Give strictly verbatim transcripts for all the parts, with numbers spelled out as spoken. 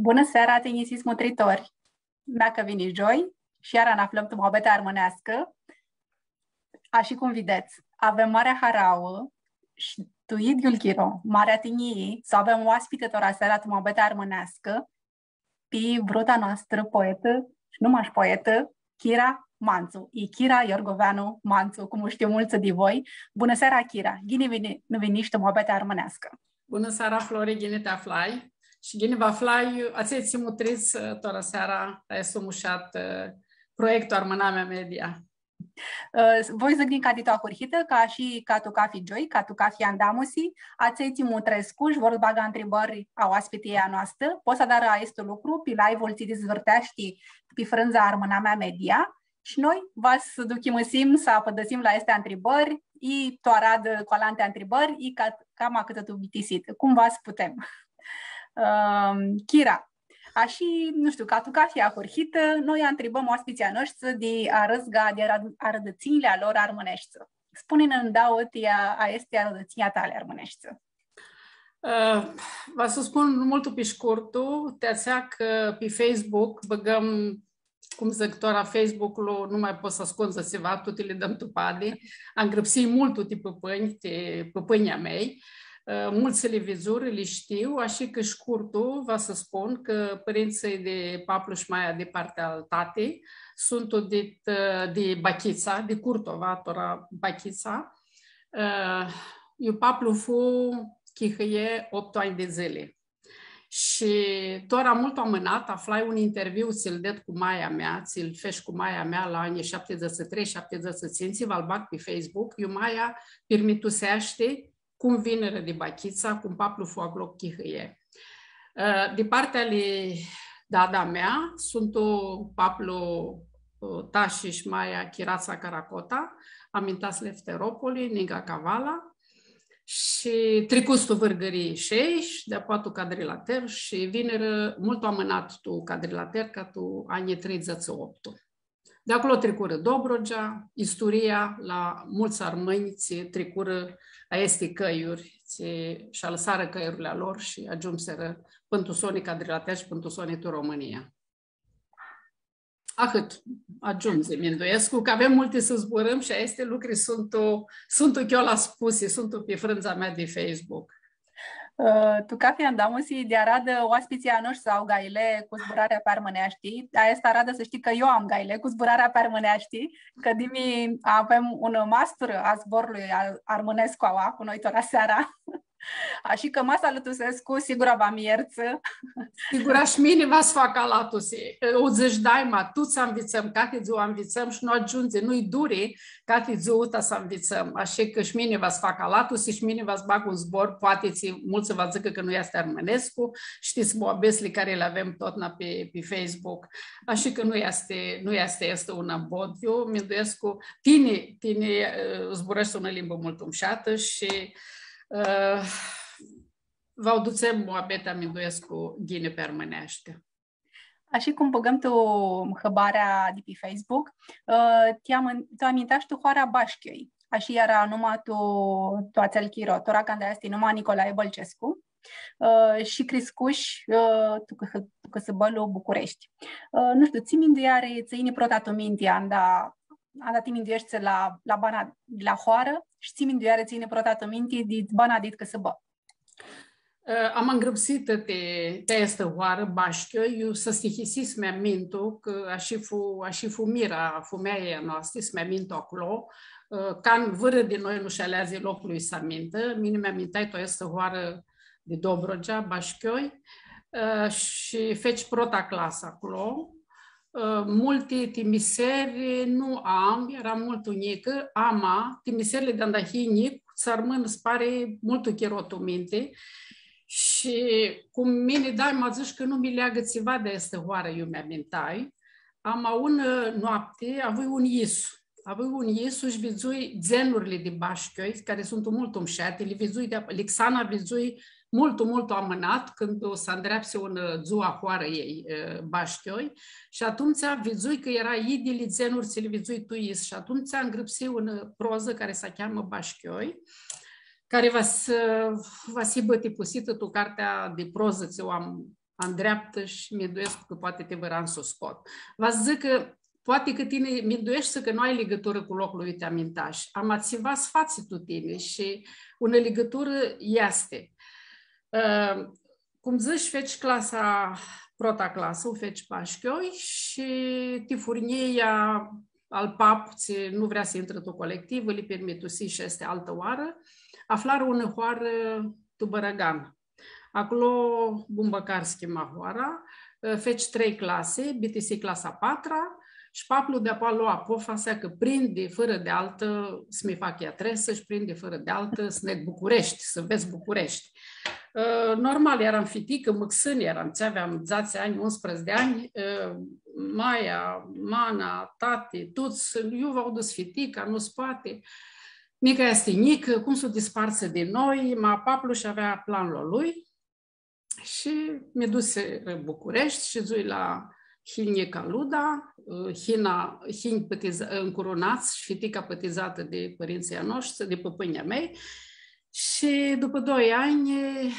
Bunã seara, tinjisits mutritori! Mea cã vini gioi shi iara nã aflãm tu muabetea armãneascã. Ashi cum videts, avem marea harauã shi tu idyiul chiro, marea tinjii, s-u avem oaspitã tora seara tu muabetea armãneascã, pi vruta noastrã poetã, shi nu mash poetã, Kira Mantsu. E Kira Iorgoveanu Mantsu, cum u shtiu multsã di voi. Bunã seara, Kira! Ghini vini-, nã vinish tu muabetea armãneascã! Bunã seara, Flori, ghini ti aflai. Shi ghini vã aflai atselj tsi mutrits, ã, tora seara, aestu mushat, ã, proiectu Armãnamea Media. Ã, voi dzãc nica di tu ahurhitã, ca shi ca tu cafi gioi, ca tu cafi andamusi, atselj tsi mutrescu shi vor s-bagã ntribãri a oaspitãljei a noastã, pot s-adarã aestu lucru pi live-ul tsi dizvãrteashti pi frãndza Armãnamea Media shi noi va s-duchimãsim s-apãdãsim la aesti ntribãri, i tu aradã cu alanti ntribãri, i ca, cama cãtã tu bitisitã, cum va s-putem. Ãm, Kira, ashi, nu shtiu, ca tu cafi ahurhitã, noi ntribãm oaspitslji a noshtri di arãzga, di arã-, arãdãtsinjli a lor armãneshti. Spuni-nã ndauã ti a-, aesti arãdãtsinj a tali armãneshti. Ã, va s-u spun multu pi shcurtu, ti atsea cã pi Facebook bãgãm, cum dzãc, tora Facebook-lu nu ma pots s-ascundzi tsiva, tuti li dãm tu padi. Angrãpsii multu ti pãpãnj, ti pãpãnjlji a mei. Ã, multsã li vidzurã, li shtiu, ashi cã shcurtu va s-spun cã pãrintsãlj di paplu shi maia di partea al tati suntu di, ã, di Bachitsa, di Curtova, tora Bachitsa. Ã, iu paplu fu chihãie optu anj di dzãli. Shi tora multu amãnat aflai un interviu tsi-l ded cu maia mea, tsi-l fesh cu maia mea la anjlji shaptidzãts shi trei, shaptidzãts shi tsintsi, va-l bag pi Facebook, iu maia pirmituseashti cum vinirã di Bachitsa, cum paplu fu aclo chihãie. Ã, di partea ali dada mea, suntu paplu, ã, Tashi shi maia Chiratsa Caracota, amintats Lefteropoli, ningã Cavala, shi tricuts tu Vãrgãrii shi elj, shi di-apoea tu Cadrilater, shi vinirã multu amãnat tu Cadrilater, ca tu anjlji treidzãts shi optu. Di aclo tricurã Dobrogea, isturia la multsã armãnj tsi tricurã aesti cãljuri, tsi sh-alãsarã cãljurli a lor shi agiumsirã pãn tu soni Cadrilater shi pãn tu soni tu Romãnia. Ahãt, agiundzi, minduescu, cã avem multi s-zburãm shi aesti lucri suntu, suntu chiola spusi, suntu pi frãndza mea di Facebook. Ã, tu cafi andamusi di aradã, oaspitslji a noshtri au gaile cu zburarea pi armãneashti. Aestã aradã s-shtii cã eu am gaile cu zburarea pi armãneashti, cã dimi avem unã masturã a zborlui al-, armãnescu aua cu noi tora seara. Ashi cã ma s-alãtusescu, sigura va mi ljertsã. Sigura shi mini va s-fac alatusi. U dzãsh daima, tuts anvitsãm, cati dzuã anvitsãm shi nu agiundzi, nu-i duri, cati dzuã ta s-anvitsãm. Ashi cã shi mini va s-fac alatusi, shi mini va s-bag un zbor, poati tsi multsã va dzãcã cã nu easti armãnescu, shtits, muabetsli cari li avem totna pi, pi Facebook. Ashi cã nu easti, nu easti, easti un ambodiu, minduescu, tini, tini, ã, zburãshti unã limbã multu mushatã shi, ã, va u dutsem muabetea, minduescu, ghini pi armãneashti. Ashi cum bãgãm tu hãbarea di pi Facebook, ã, ti am-, tu amintash tu hoara Bashchioi. Ashi eara numa tu, tu atsel chiro, tora canda easti numa Nicolae Bălcescu, ã, shi criscush, ã, tu cãsã-, tu cãsãbãlu Bucureshti. Ã, nu shtiu, tsi mindueari tsã yini prota tu minti, anda, anda ti mindueshti la, la bana di la hoarã, shi tsi mindueari tsã yini prota tu minti di bana dit cãsãbã? Ã, am angrãpsitã ti, ti aestã hoarã, Bashchioi, iu s-stihisis s-mi amintu, cã ashi fu, ashi fu mira, fumealja a noastã, s-mi amintu aclo, ã, can vãrã di noi nu sh-aleadzi loclu s-amintã, mini mi amintai tu aestã hoarã di Dobrogea, Bashchioi, ã, shi feci prota clasã aclo. Ã, multi timiseri nu am, eram multu njicã, ama timiserli di anda hii njic, tsã armãn, s-pari, multu chiro tu minti. Shi cum mini daima dzãsh cã nu mi leagã tsiva di aestã hoarã, iu mi amintai, ama unã noapti avui un yisu. Avui un yisu shi vidzui dzenurli di Bashchioi, cari suntu multu mushati, li vidzui di, li xana vidzui multu, multu amãnat, cãndu s-andreapsi unã dzuã hoarã elj, ã, Bashchioi, shi atumtsea vidzui cã eara idyili dzenuri tsi li vidzui tu yis, shi atumtsea angrãpsii unã prozã cari s-cheamã Bashchioi, cari va s-, va s-hibã tipusitã tu cartea di prozã tsi u am andreaptã shi minduescu cã poati ti vãrã an s-u scot. Va s-dzãc cã poati cã tini mindueshti cã nu ai ligãturã cu loclu iu ti amintash, ama tsiva s-fatsi tu tini shi unã ligãturã easti. Ã, cum dzãsh, feci clasa, prota clasã, u feci pi Ashchioi shi ti furnjia al pap, tsi nu vrea s-intrã tu colectiv, li pirmitusi shi aestã altã oarã, aflarã unã hoarã tu Bãrãgan. Aclo, Bumbãcar s-chima hoara, feci trei clasi, bitisi clasa a patra, shi paplu deapoa lo apofasea cã prindi fãrã di altã s-mi fac iatresã shi prindi fãrã di altã s-neg Bucureshti, s-nvets Bucureshti. Ã, normal, earam fiticã, mãxãnj earam, tsi aveam dzatsi anj, unsprãdzatsi di anj, ã, maia, mana, tati, tuts, iu va u duts fitica, nu s-poati. Nica easti njicã, cum s-u dispartsã di noi, ma paplu sh-avea planlu a lui, shi mi dusi Bucureshti, shidzui la Hinj Caluda, Hina, Hinj pãtiza-, ncurunats shi fitica pãtizatã di pãrintsãlj a noshtri, di pãpãnjlji a mei. Shi dupã doi anj,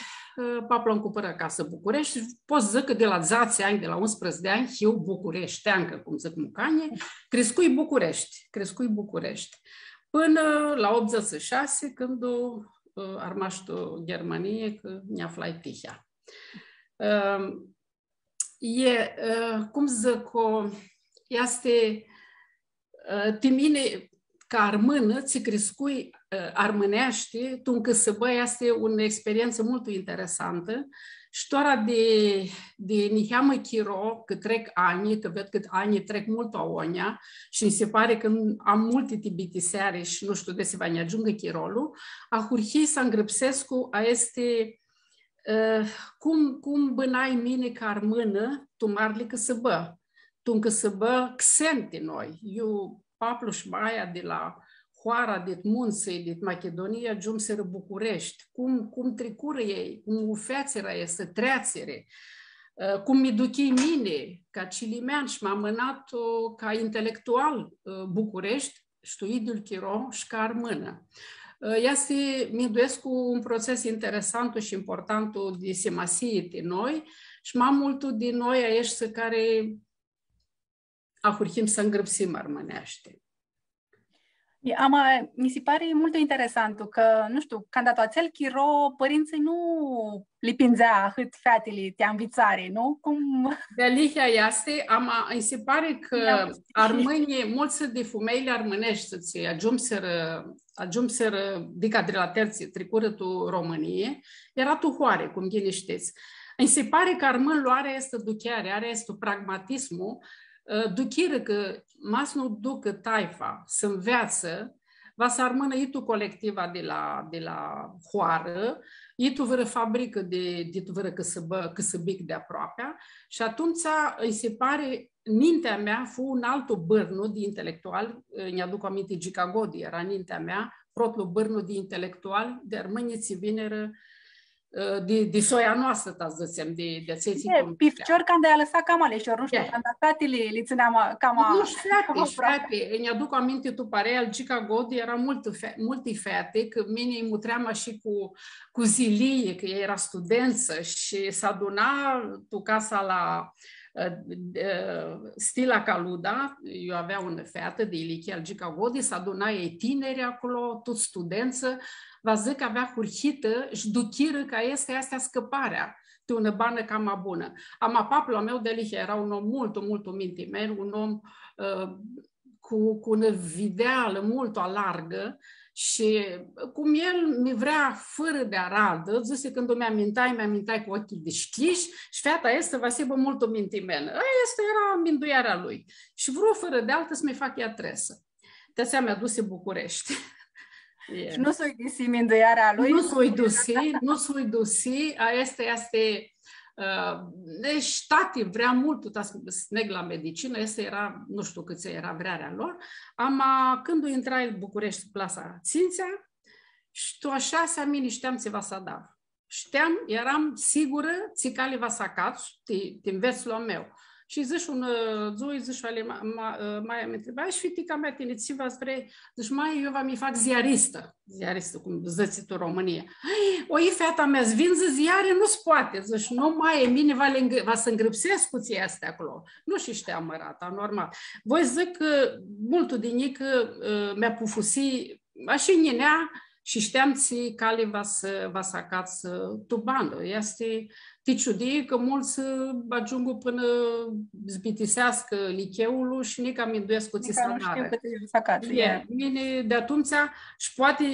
paplu nj-cumpãrã casã Bucureshti. Pot s-dzãc cã di la dzatsi anj, di la unsprãdzatsi di anj, hiu bucureshteancã, cum dzãc mucanjlji, criscui Bucureshti, criscui Bucureshti. Pãnã la optudzãtsi shi shasi, cãndu, ã, armash tu Ghirmãnii, cã nj-aflai tihea. Ã, e, ã, cum dzãc, o, easti, ã, ti mini, ca armãnã, tsi criscui, ã, armãneashti, tu un cãsãbã, easti unã experientsã multu interesantã. Shi tora di, di niheamã chiro, cã trec anj, cã ved cã anjlji trec multu agonja, shi nji si pari cã am multi ti bitiseari shi nu shtiu desi va nj-agiungã chirolu, ahurhii s-angrãpsescu aesti, ã, cum, cum bãnai mini ca armãnã tu marli cãsãbã, tu un cãsãbã xen ti noi. Iu paplu shi maia di la hoara dit muntsã, dit Machidunii, agiumsirã Bucureshti. Cum, cum tricurã elj, cum u featsirã aestã treatsiri, ã, cum mi duchii mini ca cilimean shi ma amãnat, ã, ca intelectual, ã, Bucureshti, shi tu idyiul chiro shi ca armãnã. Ã, easti, minduescu, un protses interesantu shi importantu di simasii ti noi shi ma multu di noi aeshti cari ahurhim s-angrãpsim armãneashti. E, ama, mi si pari multu interesantu cã, nu shtiu, canda tu atsel chiro, pãrintsãlj nu li pindzea ahãt featili ti anvitsari, nu? Cum? Dealihea easti, ama, nji si pari cã armãnjlji, multsã di fumeljli armãneshti, tsi agiumsirã, agiumsirã, adicã di la tertsi, tricurã tu Romãnii, eara tu hoari, cum ghini shtits. Nji si pari cã armãnlu ari aestã ducheari, ari aestu pragmatismu, ã, duchirã cã ma s-nu ducã taifa s-nveatsã, va s-armãnã i tu colectiva di la, di la hoarã, i tu vãrã fabricã di, di tu vãrã cãsãbã, cãsãbic di aproapea, shi atumtsea nji si pari, nintea mea fu un altu bãrnu di intelectual, ã, nj-aduc aminti, Gica Godi eara nintea mea, protlu bãrnu di intelectual, di armãnj tsi vinirã, ã, di, di soia noastrã, ta s-dzãtsem, di, di atselj tsi... E, pi ficiori canda lj-alãsa cama lishor, nu shtiu, canda featili li tsãnea ma-, cama... Nu, shi feati, cama shi aproapi. Feati. Nj-aduc aminti tu parea al Gica Godi, eara multi fe-, multi feati, cã mini lji mutream shi cu, cu zilii, cã ea eara studentsã shi s-aduna tu casa la, ã, ã, Stila Caluda, iu avea unã featã di ilichia al Gica Godi, s-aduna elj tiniri aclo, tuts studentsã, va dzãc cã avea ahurhitã shi duchirã cã aestã easti ascãparea ti unã banã cama bunã. Ama paplu a meu, dealihea, eara un om multu, multu mintimen, un om, ã, cu, cu unã videalã multu alargã shi cum el mi vrea fãrã di aradã, dzãsi, cãndu mi amintai, mi amintai cu ocljilj dishcljish shi feata aestã va s-hibã multu mintimenã. Aestã eara minduearea a lui. Shi vru fãrã di altã s-mi fac iatresã. Ti atsea mi adusi Bucureshti. E. Shi nu s-u uidisi minduearea a lui? Nu s-u uidisi, nu s-u uidisi, aestã easti, ã, deci tati vrea multu ta s-, s-neg la medicinã, aestã eara, nu shtiu cãtse eara vrearea a lor, ama cãndu intrai tu Bucureshti clasa a tsintsea, shi tu a shasea mini shteam tsi va s-adar. Shteam, earam sigurã tsi cali va s-acats, ti, ti nvetslu a meu. Shi dzãsh unã, ã, dzuã, dzãsh, ali, ma-, ma-, ã, maia mi ntriba, „Shi fitica mea, tini tsi va s-vrei?” Dzãsh, „Maia, eu va mi fac ziaristã.” Ziaristã, cum dzãtsi tu Romãnia. „O, i feata mea, s-vindzã ziari nu s-poati.” Dzãsh, „Nu, maia, mini va li ngã-, va s-ngrãpsescu cu tsi easti aclo.” Nu shi shtea mãrata, normal. Voi dzãc cã multu di njicã, ã, mi-apufusi, ashi nj-yinea, shi shteam tsi cali va s-, va s-acats, ã, tu bandã. Easti ti ciudii cã multsã, ã, agiungu pãnã s-bitiseascã licheulu shi nica minduescu tsi s-adarã. Nica nu shtiu cãtã va s-acats, e, e. Mini di atumtsea, shi poati,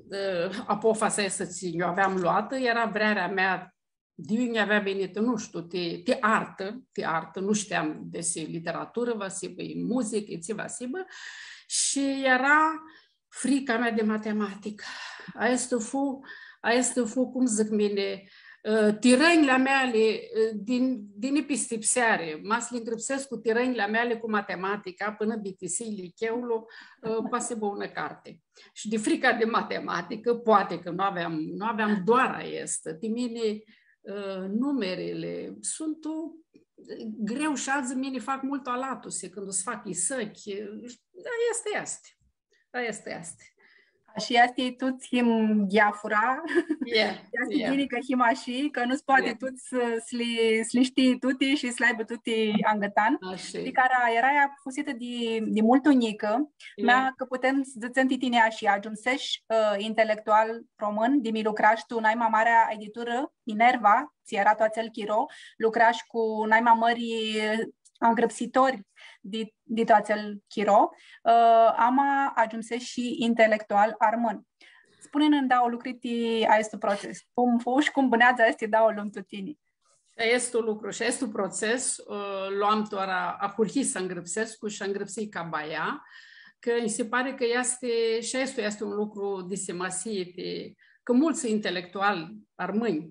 ã, apofasea aestã tsi nj-u aveam loatã, eara vrearea mea di iu nj-avea vinitã, nu shtiu, ti, ti artã, ti artã, nu shteam desi literaturã va s-hibã, i muzicã, i tsi va s-hibã, shi eara frica mea di matematicã. Aestã fu, aestã fu, cum dzãc mini, ã, ti rãnjli a meali, ã, di, di nipistipseari, ma s-li ngrãpsescu ti rãnjli a meali cu matematica, pãnã bitisii licheulu, ã, poati s-hibã unã carti. Shi di frica di matematicã, poati cã nu aveam, nu aveam doar aestã. Ti mini, ã, numerili suntu, ã, greu shi adzã mini fac multu alatusi cãndu s-fac isãchi. Aestã easti. Aestã easti. Shi aestã e, tuts him diafura. E, easti ghini cã him ashi, cã nu s-poati tuts s-, s-li, s-li shtii tuti shi s-li aibã tuti angãtan. Ashi. Di cara earai afusitã di, di multu njicã, mea cã putem s-dzãtsem ti tini ashi, agiumsesh, ã, intelectual român, di mi lucrash tu naima marea editurã, Minerva, tsi eara tu atsel chiro, lucrash cu naima mãri angrãpsitori di, di tu atsel chiro, ã, ama agiumsesh shi intelectual armãn. Spuni-nã dauã lucri ti aestu proces. Cum fu shi cum bãneadzã aesti dauã lumi tu tini? Shi aestu lucru, shi aestu proces, ã, lu am tora, ahurhii s-angrãpsescu shi angrãpsii ca baia, cã nji si pari cã easti, shi aestu easti un lucru di simasii, ti, cã multsã intelectuali armãnj,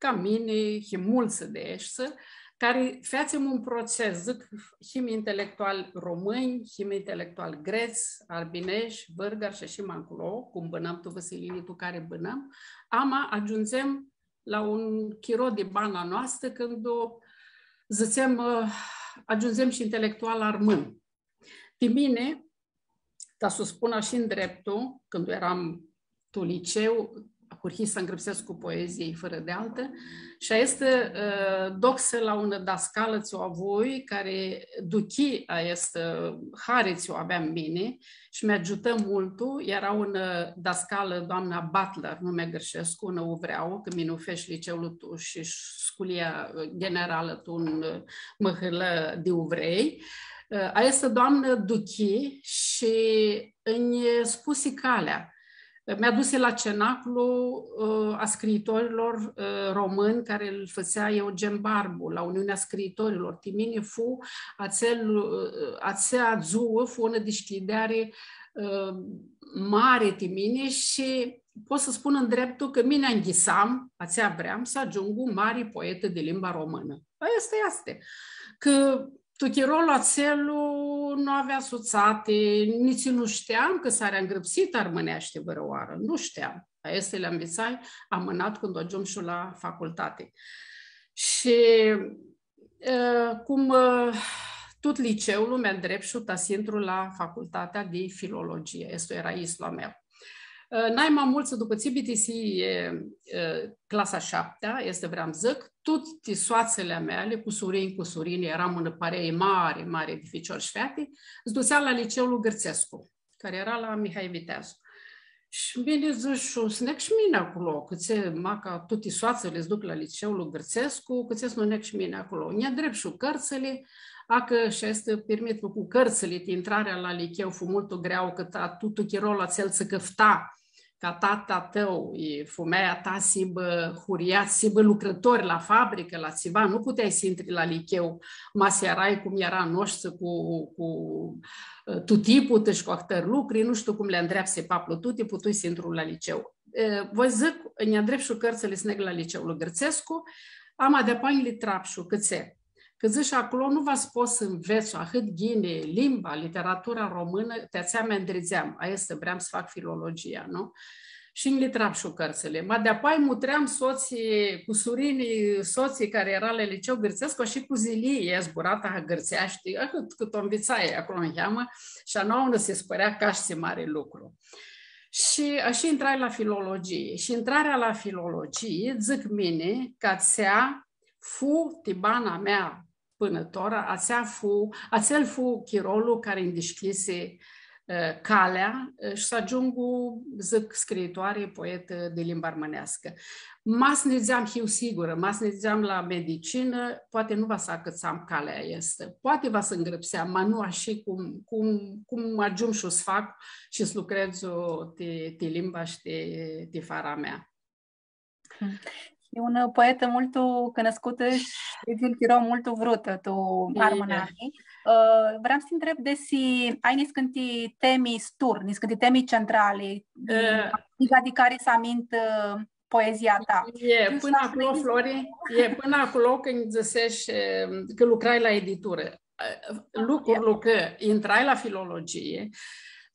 ca mini, shi multsã di aeshti, cari featsim un proces, dzãc, him intelectuali romãnj, him intelectuali grets, arbinesh, vãrgari shi ashi ma nclo, cum bãnãm tu vãsilii tu cari bãnãm, ama agiundzem la un chiro di bana noastrã, cãndu dzãtsem, ã, agiundzem shi intelectual armãn. Ti mini, ta s-u spun ashi ndreptu, cãndu eram tu liceu, ahurhii s-angrãpsescu poezii fãrã di altã, shi aestã, ã, doxã la unã dascalã tsi u avui, cari duchi aestã, ã, hari tsi u aveam mini, shi mi agiutã multu, eara unã, ã, dascalã, doamna Butler, nu mi agãrshescu, unã uvreauã, cã mini u fesh liceulu tu, shi sculia, ã, generalã tu un, ã, mãhãlã di uvrei. Ã, aestã doamnã duchi shi nji spusi calea. Mi adusi la cenaclu, ã, a scriitorilor, ã, romãni cari lu fãtsea Eugen Barbu, la Uniunea Scriitorilor. Ti mini fu atsel, ã, atsea dzuã fu unã dishcljideari, ã, mari ti mini shi pot s-spun ndreptu cã mini anghisam, atsea vream, s-agiungu mari poetã di limba romãnã. Aestã easti. Cã tu chirolu atselu nu avea sutsati, nitsi nu shteam cã s-ari angrãpsitã armãneashti vãrãoarã. Nu shteam. Aestã li anvitsai amãnat, cãndu agiumshu la facultati. Shi, ã, cum, ã, tut liceulu mi andrepshu ta s-intru la facultatea di filologie. Aestu eara islu a meu. Ã, nai ma multsã, dupã tsi bitisii, ã, clasa a shaptea, aestã vream s-dzãc, tuti soatsãli a meali, cusurinj, cusurini, earam unã parei mari, mari di ficiori shi feati, s-dutsea la liceulu gãrtsescu, cari eara la Mihai Viteazu. Shi mini dzãshu, s-neg shi mini aclo, cãtse, maca tuti soatsãli s-duc la liceulu gãrtsescu, cãtse s-nu neg shi mini aclo. Nj-andrepshu cãrtsãli, a, cã shi aestã pirmitlu cu cãrtsãli, ti intrarea la licheu fu multu greauã, cã ta, tu, tu chirolu atsel tsã cãfta ca tata tãu, i fumealja ta s-hibã huriats, s-hibã lucrãtori la fabricã, la tsiva, nu puteai s-intri la licheu, ma s-earai cum eara a noshtsã cu, cu, ã, tutiputã shi cu ahtãri lucri, nu shtiu cum li andreapsi paplu, tuti putui s-intru la licheu. Ã, voi dzãc, nj-andrepshu cãrtsãli s-neg la liceulu gãrtsescu, ama deapoa nj-li trapshu, cãtse. Cã dzãsh, aclo nu va s-pot s-nvets ahãt ghini limba, literatura românã, ti atsea mi andridzeam, aestã vream s-fac filologia, nu? shi nj-li trapshu cãrtsãli. Ma deapoa mutream sotslji, cusurinjlji, sotslji cari eara la liceu gãrtsescu, shi cu zilii zbura ta gãrtseashti, cãt, cãt u nvitsai aclo niheamã, shi a noauã nã si pãrea ca shi mari lucru. Shi ashi intrai la filologii. Shi intrarea la filologii, dzãc mini, cã atsea fu, ti bana mea, pãnã tora, atsea fu, atsel fu chirolu cari nj-dishcljisi, eh, calea, eh, shi s-agiungu, dzãc, scriitoari, poetã di limba armãneascã. Ma s-nidzeam, hiu sigurã, ma s-nidzeam la medicinã, poati nu va s-acãtsam calea aestã. Poati va s-ngrãpseam, ma nu ashi cum, cum, cum agiumshu s-fac shi s-lucredzu ti, ti limba shi ti, ti fara mea. E unã poetã multu cunuscutã shi di un chiro multu vrutã tu armãnami. Ã, vream s-ti ntreb desi ai niscãnti temi s-tur, niscãnti temi centrali, di, di cari s-amintã, ã, poezia ta. E, pãnã aclo, Flori, e, pãnã aclo cãndu dzãseshi, ã, cã lucrai la editurã. Lucrul cã intrai la filologii,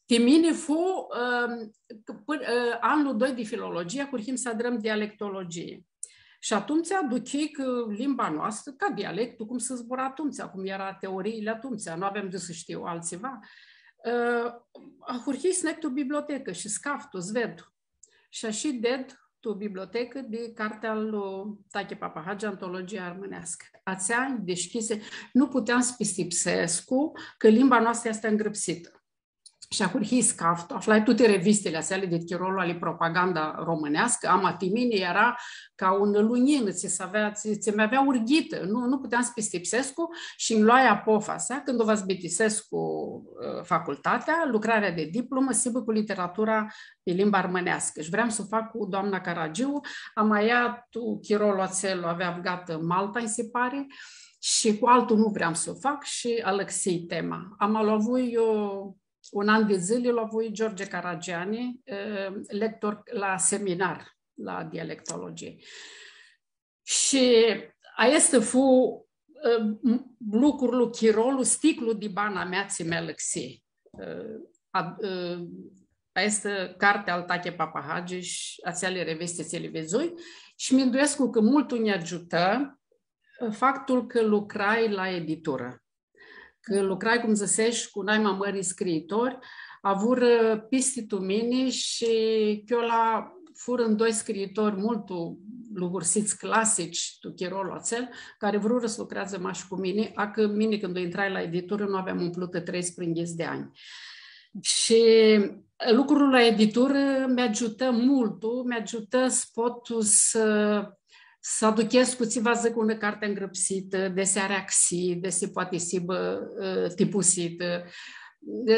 ti mini fu, ãm, cã pãn-, ã, anlu doi di filologii, ahurhim s-adrãm dialectologii. Shi atumtsea aduchii cã limba noastrã, ca dialectul, cum s-zbura atumtsea, cum eara teoriili atumtsea, nu aveam di s-shtiu altsiva. Ã, ahurhii s-neg tu bibliotecã shi s-caftu, s-ved. Shi ashi ded tu bibliotecã di cartea al lui Tachi Papahagi, Antologia Armãneascã. Atsea nj-dishcljisi, nu puteam s-pistipsescu cã limba noastrã easti ngrãpsitã. Shi ahurhii s-caftu, aflai tuti revistili atseali di chirolu ali propaganda romãneascã, ama ti mini eara ca unã lunjinã, tsi s-avea, tsi, tsi mi avea urghitã, nu, nu puteam s-pistipsescu shi nj-loai apofasea, cãndu va s-bitisescu, ã, facultatea, lucrarea di diplomã, s-hibã cu literatura pi limba armãneascã. Shi vream s-u fac cu doamna Caragiu, ama ea tu chirolu atsel u avea avgatã Malta, nji si pari, shi cu altu nu vream s-u fac shi alãxii tema. Ama lu avui eu un an di dzãli, lu avui George Caragiani, eh, lector la seminar, la dialectologii. Shi aestu fu, ã, m-, lucrul, chirolu, sticlu di bana mea tsi mi alãxi. Ã, a, ã, aestã cartea al Tachi Papahagi shi atseali revisti tsi li vidzui. Shi minduescu cã multu nj-agiutã, ã, faptul cã lucrai la editurã. Cã lucrai, cum dzãseshi, cu nai ma mãri scriitori, avurã pisti tu mini shi chiola furã doi scriitori multu lugursits, clasici, tu chirolu atsel, cari vrurã s-lucreadzã mash cu mini, a cã mini, cãndu intrai la editurã, nu aveam umplutã treisprãyinghits di anj. Shi lucrul la editurã mi agiutã multu, mi agiutã s-pot s- s-aduchescu tsi va dzãc unã carti ngrãpsitã, desi ari axii, desi poati s-hibã, ã, tipusitã.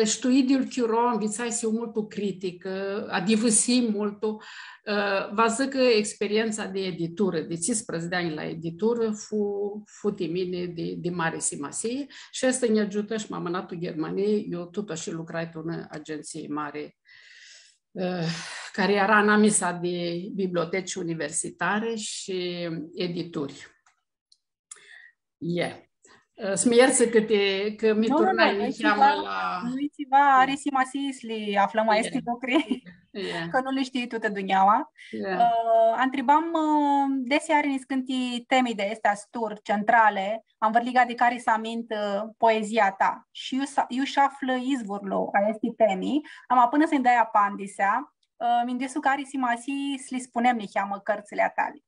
Shi tu idyiul chiro nvitsai s-hiu multu criticã, adivãsii multu, ã, va dzãc cã experientsa di editurã, di tsisprãdzatsi di anj la editurã, fu, fu ti mini di, di mari simasii shi aestã nj-agiutã shi ma amãnat tu Ghirmãnii, eu tut ashi lucrai tu unã agentsii mari, eh, cari eara anamisa di biblioteci universitari shi edituri. E. Eh, s-mi ljertsã cã ti, cã mi turnai niheamã la... Nu-i tsiva, ari simasii s-li aflãm aesti lucri, cã nu li shtii tutã dunjaua. Eh, ntribam, eh, desi ari niscãnti temi di aesti s-tur, centrali, anvãrliga di cari s-amintã, ã, poezia ta. Shi iu s-, iu sh-aflã izvorlu a aesti temi, ama pãnã s-nji dai apandisea, ã, minduescu cã ari simasii s-li spunem niheamã cãrtsãli a tali.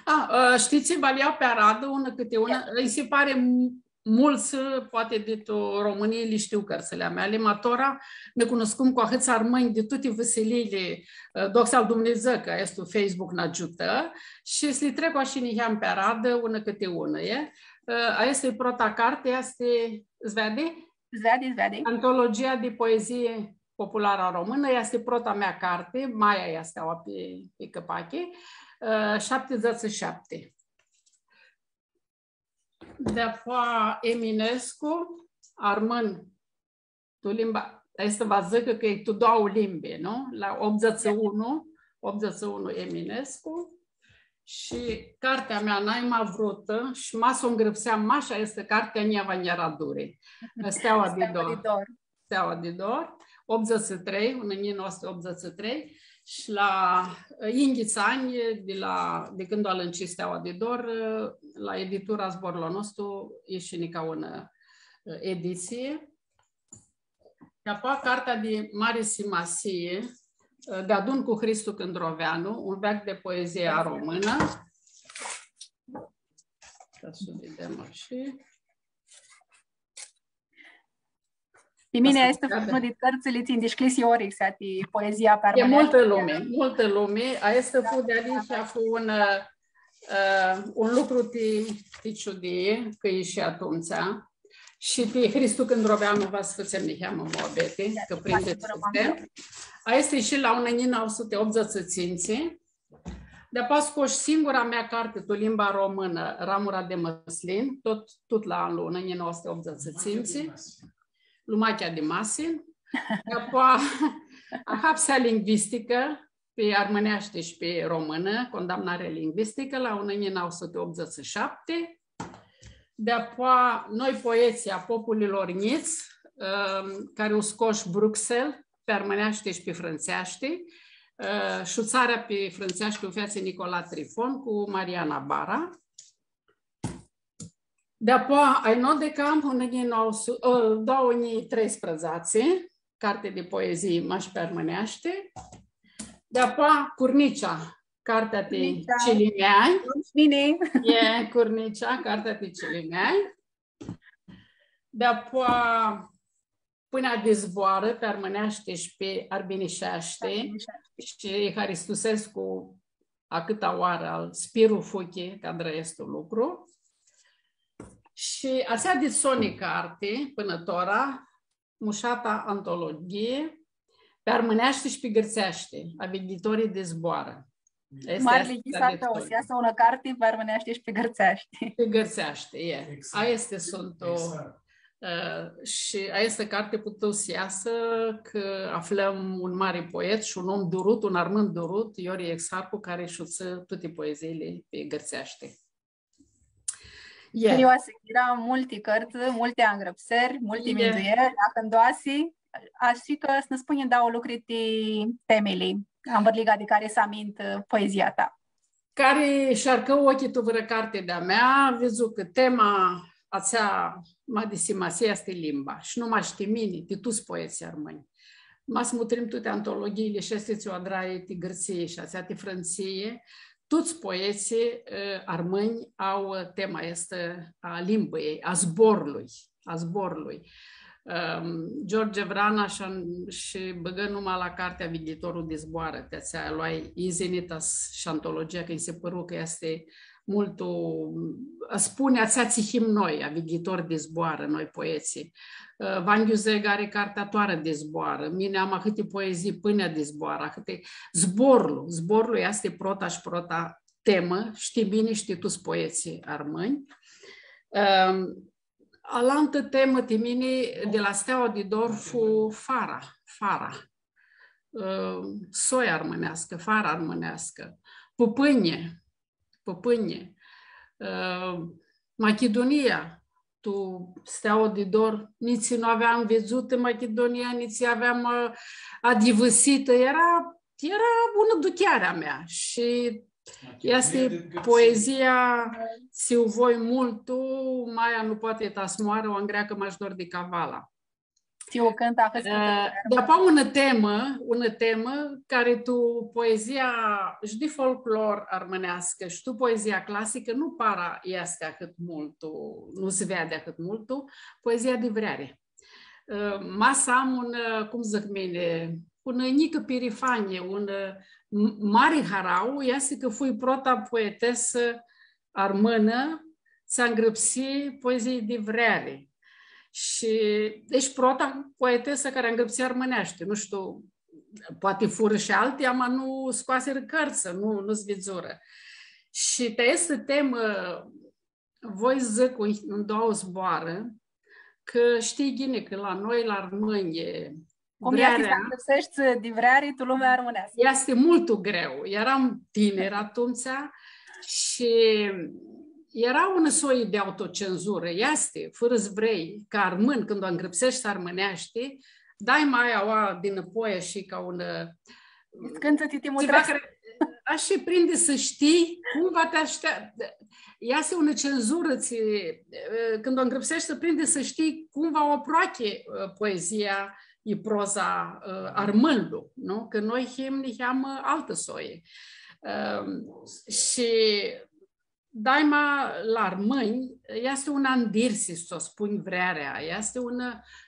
A, ã, shtii tsi, va li ljau pi aradã, unã cãti unã, nji si pari m-, multsã, poati, di tu Romãnii li shtiu cãrtsãli a meali, ma tora nã cunuscum cu ahãts armãnj di tuti vãsiliili, ã, doxa al Dumnidzã, cã aestu Facebook nã agiutã, shi s-li trec ashi niheam pi aradã, unã cãti unã, e? Ã, aestã e prota carti, easti, s-veadi? S-veadi, s-veadi. Antologia di poezii popularã românã, easti prota mea carti, maia easti aoa pi, pi cãpachi, ã, shaptidzãtsi shi shapti. Deapoa Eminescu, armãn, tu limba, aestã va dzãcã cã e tu doauã limbi, nu? La optzeci și unu, optzeci și unu Eminescu. Shi cartea mea nai ma vrutã, shi ma s-u ngrãpseam mash aestã carti, nj-ea va nj-eara duri. Steaua di Dor. Steaua di Dor. Steaua di Dor, optzeci și trei, unã njilji nauã suti optzeci și trei. shi la, ã, yinghits anj di la, di cãndu alãnci Steaua di Dor, ã, la editura Zborlu a Nostru, ishi nica unã, ã, editsii. Shi apoa cartea di mari simasii, ã, Deadun cu Hristu Cãndroveanu, un veac di poezii armãnã. Ca s-u videm ashi. Pi mini aestã fu unã di cãrtsãli tsi nj-dishcljisi orixea ti poezia pi armãneashti. E multã lumi, multã lumi. Aestã fu dealihea, fu un, ã, un lucru ti, ti ciudii, cã ishi atumtsea. Shi ti Hristu Cãndroveanu va s-fãtsem niheamã muabeti, cã prindi s-fãtsem. Aestã ishi la unã njilji nauã suti optzeci shi tsintsi. Di-apoa scosh singura mea carti tu limba românã, Ramura de măslin, tot, tot la anlu unã njilji nauã suti optzeci shi tsintsi, Lumachea de măslin. Di-apoa, Ahapsea lingvistică, pi armãneashti shi pi românã, Condamnare lingvistică, la unã njilji nauã suti optzeci shi șapte. Di-apoa, Noi poeții a populilor njits, ãm, cari u scosh Bruxelles, pi armãneashti shi pi frãntseashti, ã, Shutsarea pi frãntseashti u featsi Nicola Trifon cu Mariana Bara. Di-apoa, Ai Nodecam, unã njilji nauã suti, ã, doauã njilji treisprãdzatsi, carti di poezii, mash pi armãneashti. Di-apoa, Curnicea, cartea ti cilimeanj. Curnicea. Bine. E, Curnicea, cartea ti cilimeanj. Di-apoa, Pãnea di zboarã, pi armãneashti shi pi arbinisheashti. Arbinisheashti. Shi hãristusescu ahãtã oarã al Spiru Fuchi, cã adrã aestu lucru. Shi atsea dit soni carti, pãnã tora, mushata antologhii, pi armãneashti shi pi gãrtseashti, A Vighitorii di zboarã. Easti marli ghis a tãu, s-easã unã carti pi armãneashti shi pi gãrtseashti. Pi gãrtseashti, e. Exact. Aesti suntu, ã, shi aestã carti putu s-easã cã aflãm un mari poet shi un om durut, un armãn durut, Iori Exarhu, cari shutsã tuti poeziili pi gãrtseashti. E. Curioasã, eara multi cãrtsã, multi angrãpseri, multi minduieri, ahãndoasi, ashi cã s-nã spunj dauã lucri ti temili anvãrliga di cari s-amintã poezia ta. Cari sh-arcã ocljilj tu vãrã carti di-a mea, vidzu cã tema atsea ma di simasii easti limba. Shi nu mash ti mini, ti tuts poetslji armãnj. Ma s-mutrim tuti antologhiili, shi aestã tsi u adrai ti Gãrtsii shi atsea ti Frãntsii, tuts poetslji, ã, armãnj au tema aestã a limbãljei, a zborlui, a zborlui. Ãm, George Vrana shi, shi bãgã numa la cartea Vighitorlu di zboarã, ti atsea loai izinita s-, shi antologia, cã nji si pãru cã easti multu, ã, spuni atsea tsi him noi, a Vighitor di zboarã, noi poetslji. Ã, Van Ghiuzeg ari cartea Toarã di zboarã, mini am ahãti poezii, Pãnea di zboarã, ahãti, zborlu, zborlu easti prota shi prota temã, shi ti mini shi ti tuts poetslji armãnj. Ãm, alantã temã ti mini di la Steaua di Dor fu fara, fara. Ã, soi armãneascã, fara armãneascã, pãpãnji, pãpãnji. Ã, Machidunia, tu Steaua di Dor, nitsi nu aveam vidzutã Machidunia, nitsi aveam, ã, adyivãsitã. Eara, eara unã aducheari a mea shi easti poezia tsi u voi multu, Maia nu poati ta s-moarã, u angreacã mash dor di cavala. Tsi u cãntã, ahãt s-cãntã. Ã, di-apoa unã temã, unã temã cari tu poezia shi di folclor armãneascã shi tu poezia clasicã nu para easti ahãt multu, nu s-veadi ahãt multu, poezia di vreari. Ã, ma s-am un, ã, cum dzãc mini, unã njicã pirifanie, un, ã, m-, mari harauã, easti cã fui prota poetesã armãnã, tsi angrãpsi poezii di vreari. Shi, deci, prota poetesã cari angrãpsi armãneashti, nu shtiu, poati furã shi alti, ama nu scoasirã cãrtsã, nu, nu s-vidzurã. Shi ti aestã temã, voi s-dzãc un, un doauã zboarã, cã shtii ghini cã la noi, la armãnj, cum easti s-angrãpseshti di vreari tu lumea armãneascã? Easti multu greu. Eram tinirã atumtsea shi eara unã soi di autocenzurã. Easti, fãrã s-vrei, ca armãn, cãndu angrãpseshti armãneashti, dai ma aoa dinãpoi shi ca un, ã, Cãndu ti, ti tsiva mutrescu. Cari, ashi, prindi s-shtii cum va ti ashtea-, easti unã cenzurã, tsi, ã, cãndu u ngrãpseshti, prindi s-shtii cum va u aproachi, ã, poezia i proza, ã, armãnlu, nu? Cã noi him niheamã altã soi. Ã, shi daima la armãnj easti un andirsi, s-u spunj vrearea, easti un,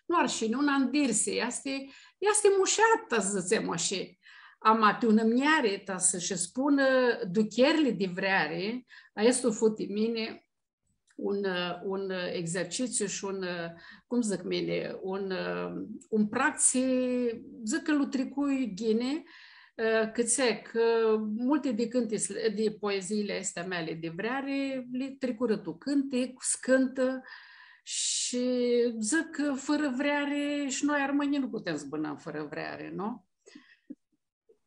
nu arshini, un andirsi, easti, easti mushat, dzãtsem ashi. Ama ti unã mnjari, ta s-shi spunã ducherli di vreari, aestu fu ti mini un, un exercitsiu shi un, cum dzãc mini, un, un prag tsi, dzãc cã lu tricui ghini, ã, cãtse, cã multi di cãnti-, di poeziili aesti a meali di vreari, li tricurã tu cãntic, s-cãntã, shi dzãc cã fãrã vreari shi noi armãnjlji nu putem s-bãnãm fãrã vreari, nu?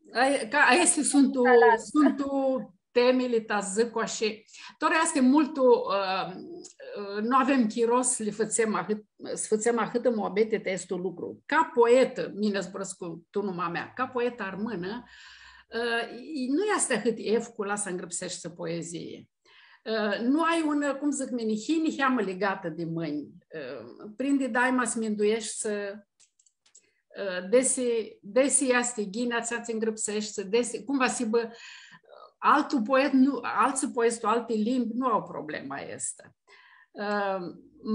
Ai, ca, aesti suntu, suntu temili, ta dzãc ashi. Tora easti multu, ã, ã, nu avem chiro s-li fãtsem ahãt, s-fãtsem ahãtã muabeti ti aestu lucru. Ca poetã, mini zburãscu tu numa mea, ca poetã armãnã, ã, i-, nu easti ahãt efcula s-angrãpseshti poezii. Ã, nu ai unã, cum dzãc mini, hii niheamã ligatã di mãnj. Ã, prindi daima s-mindueshti s-, ã, desi, desi easti ghini atsea tsi ngrãpseshti, desi, cum va s-hibã, altu poet, nu, altsã poets tu alti limbi nu au problema aestã. Ã,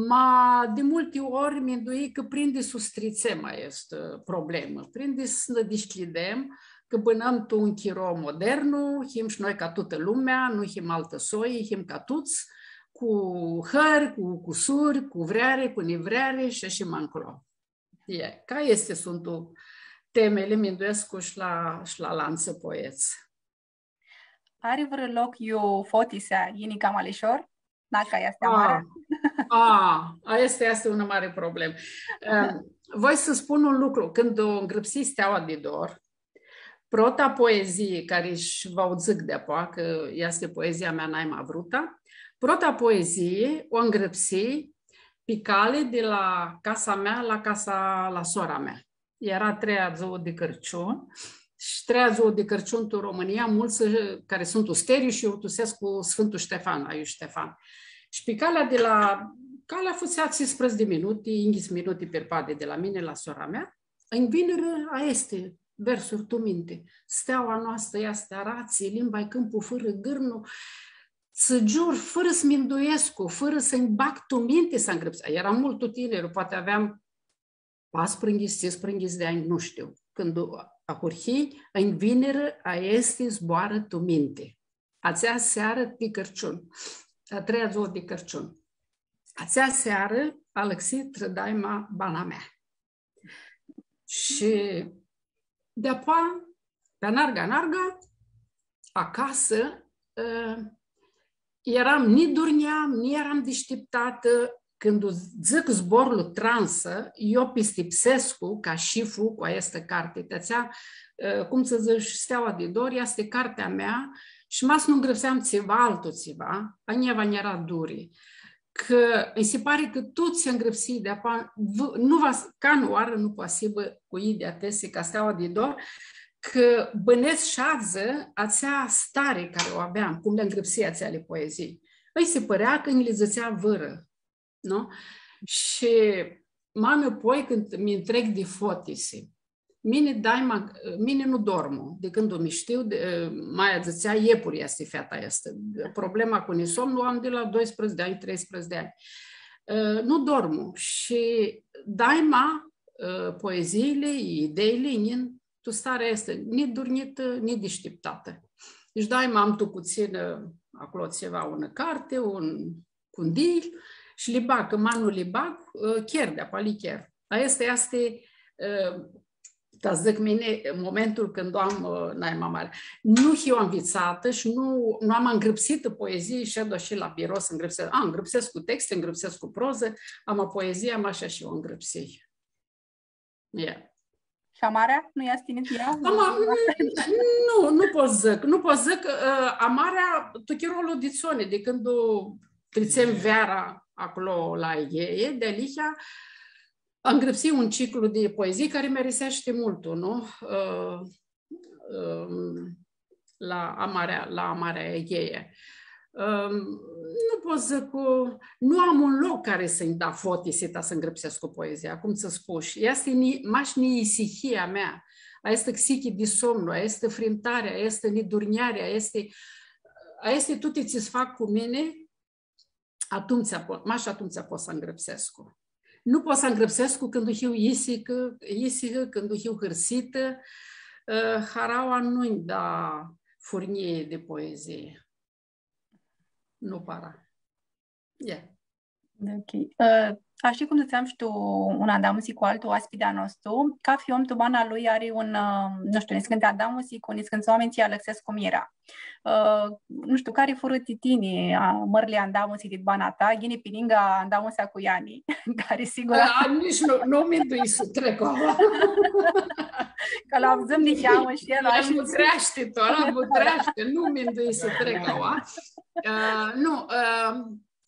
ma di multi ori minduii cã prindi s-u stritsem aestã problemã, prindi s-nã dishcljidem, cã bãnãm tu un chiro modernu, him shi noi ca tutã lumea, nu him altã soi, him ca tuts, cu hãri, cu cusuri, cu vreari, cu nivreari shi ashi ma nclo. E, ca aesti suntu temili, minduescu, shi la, shi la alantsã poets. Ari vãrã loc iu fotisea yini cama lishor? Nacã easti amarea? A, a, aestã easti unã mari problemã. Em, voi s-spun un lucru. Cãndu ngrãpsii Steaua di Dor, prota poezii, cari sh-, va u dzãc deapoa, cã easti poezia mea naima vruta, prota poezii u ngrãpsii pi cali di la casa mea la casa la sora mea. Eara treia dzuã di Cãrciun, shi treia dzuã di Cãrciun tu Romãnia, multsã cari suntu sterioshi u tusescu Sfântul Ștefan, Aiu Ștefan. Shi pi calea di la, calea fãtsea tsisprãdzatsi di minuti, yinghits minuti pirpadi di la mini la sora mea, ãnj vinirã aesti versuri tu minti. Steaua noastrã easti aratsi, limba-i cãmpu fãrã gãrnu, tsã giur, fãrã s-minduescu, fãrã s-nj-bag tu minti s-angrãpsescu. Earam multu tinirã, poati aveam patrusprãyinghits, tsisprãyinghits di anj, nu shtiu. Cãndu ahurhii, ãnj vinirã aesti zboarã tu minti. Atsea searã di Cãrciun, a treia dzuã di Cãrciun. Atsea searã alãxi trã daima bana mea. Shi deapoa, pi anarga, anarga, acasã, ã, earam, ni durnjeam, ni earam dishtiptatã. Cãndu dzãc zborlu transã, eu pistipsescu cã ashi fu cu aestã carti. Ti atsea, ã, cum s-dzãc, Steaua di Dor easti cartea mea shi ma s-nu ngrãpseam tsiva altu tsiva, a njia va nj-eara duri. Cã nji si pari cã tut tsi ngrãpsii deapoa, v-, nu va s-, canãoarã nu poati s-hibã cu idyea tesi ca Steaua di Dor, cã bãnedz shi adzã atsea stari cari u aveam, cum li ngrãpsii atseali poezii. Nji si pãrea cã nji li dzãtsea vãrã, nu? Shi ma nãpoi cãndu mi ntreg di fotisi. Mini daima, mini nu dormu, di cãndu mi shtiu, di, maia dzãtsea, iepuri easti feata aestã. Problema cu nisomnu u am di la doisprãdzatsi di anj, treisprãdzatsi di anj. Ã, nu dormu shi daima, ã, poeziili, ideili, nj-yin tu starea aestã, ni durnjitã, ni dishtiptatã. Deci daima am tu putsãnã, aclo tsiva, unã carti, un cundilj, shi li bag, cã ma nu li bag, ã, cher, deapoa li cher. Aestã easti, ã, ta s-dzãc mini, momentul cãndu u am, ã, naima mari. Nu hiu anvitsatã shi nu, nu am angrãpsitã poezii, shed ashi la biro s-ngrãpsescu. A, ngrãpsescu texti, ngrãpsescu prozã, ama poezia mash ashi u angrãpsii. E. Shi amarea? Nu easti nitsi ea? Ama, mm, nu, nu pot s-dzãc, nu pot s-dzãc, ã, amarea, tu chirolu di soni, di cãndu tritsem veara aclo la Aghee, dealihea, angrãpsii un ciclu di poezii cari mi ariseashti multu, nu? Ã, ãm, la Amarea, la Amarea Egeie. Ãm, nu pot s-dzãc cã nu am un loc cari s-nji da fotisi ta s-ngrãpsescu poezia, cum tsã spush. Easti ni-, mash niisihia mea, aestã xichi di somnu, aestã frimtarea, aestã nidurnjarea, aestã, aestã tuti tsi s-fac cu mini, atumtsea po-, mash atumtsea pot s-ngrãpsescu. Nu pot s-ngrãpsescu cãndu hiu isihã, isihã, cãndu hiu hãrsitã, ã, haraua nu-nji da furnjii di poezii. Nu para. E. Ok. Ã, ashi cum dzãtseam shi tu un andamusi cu altu oaspiti a nostru, cafi om tu bana lui ari un, ã, nu shtiu, niscãnti andamusi cu niscãntsã oaminj tsi alãxescu mira. Ã, nu shtiu, cari furã ti tini, ã, mãrli andamusi dit bana ta, ghini pi ningã andamusea cu Iani, cari sigura. A, nitsi nu, nu minduii s-trec aua. Cã lu avdzãm niheamã shi el. El mutreashti, tu, ãla mutreashti, nu minduii s-trec aua. Ã, nu, ã,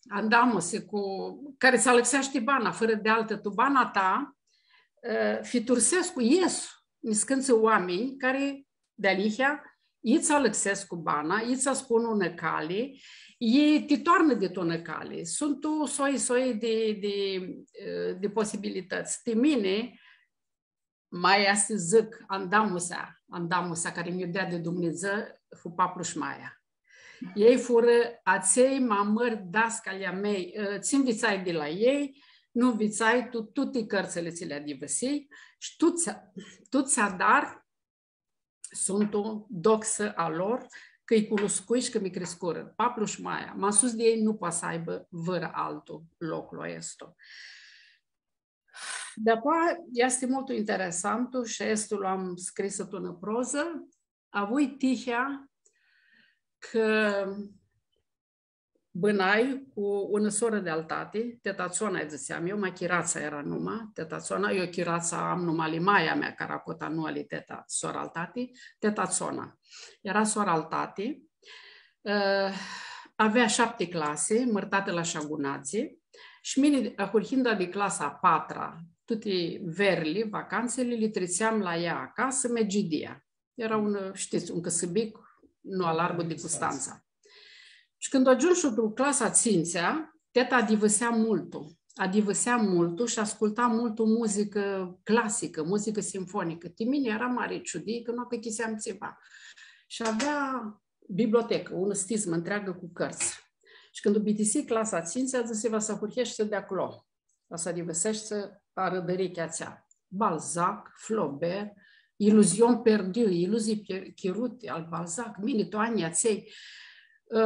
andamusi cu, cari s-alãxeashti bana, fãrã di altã, tu bana ta, ã, fitursescu, ies niscãntsã oaminj cari dealihea, i tsi alãxescu bana, i tsi spun unã cali, i ti toarnã dit unã cali. Suntu soi, soi di, di, ã, di posibilitãts. Ti mini, ma easti, dzãc, andamusea, andamusea cari nj-u deadi Dumnidzã, fu paplu sh-maia. Elj furã atselj ma mãri dascalj a mei, ã, tsi nvitsai di la elj, nu nvitsai tu tuti cãrtsãli tsi li adivãsii, shi tuts, tuts adar suntu doxã a lor, cã-lj cunuscui shi cã mi criscurã. Paplu sh-maia, ma sus di elj nu poati s-aibã vãrã altu loclu aestu. Dapoaia, easti multu interesantu shi aestu lu am scrisã tu unã prozã, avui tihea cã bãnai cu unã sorã di-al tati, teta Tsona lji dzãtseam eu, ma Chiratsa eara numa, teta Tsona, eu Chiratsa am numa ali maia mea, cari acota nu ali teta, sora al tati, teta Tsona. Eara sora al tati, ã, avea shapti clasi, mãrtatã la Shagunadzi, shi mini, ahurhinda di clasa a patra, tuti verli, vacantsãli, li tritseam la ea acasã, Megidia. Eara un, shtits, un cãsãbic, nu alargu di Custantsa. Shi cãndu agiumshu tu clasa a tsintsea, teta adivãsea multu. Adivãsea multu shi asculta multu muzicã clasicã, muzicã sinfonicã. Ti mini eara mari ciudii cã nu achicãseam tsiva. Shi avea bibliotecã, unã stizmã ntreagã cu cãrtsã. Shi cãndu bitisi clasa a tsintsea, dzãsi, va s-ahurheshti di aclo. Va s-adivãseshti arãdãrichea atsea. Balzac, Flaubert, Illusion perdue, Iluzii pier-, chiruti, al Balzac, mini tu anjlji atselj. Ã,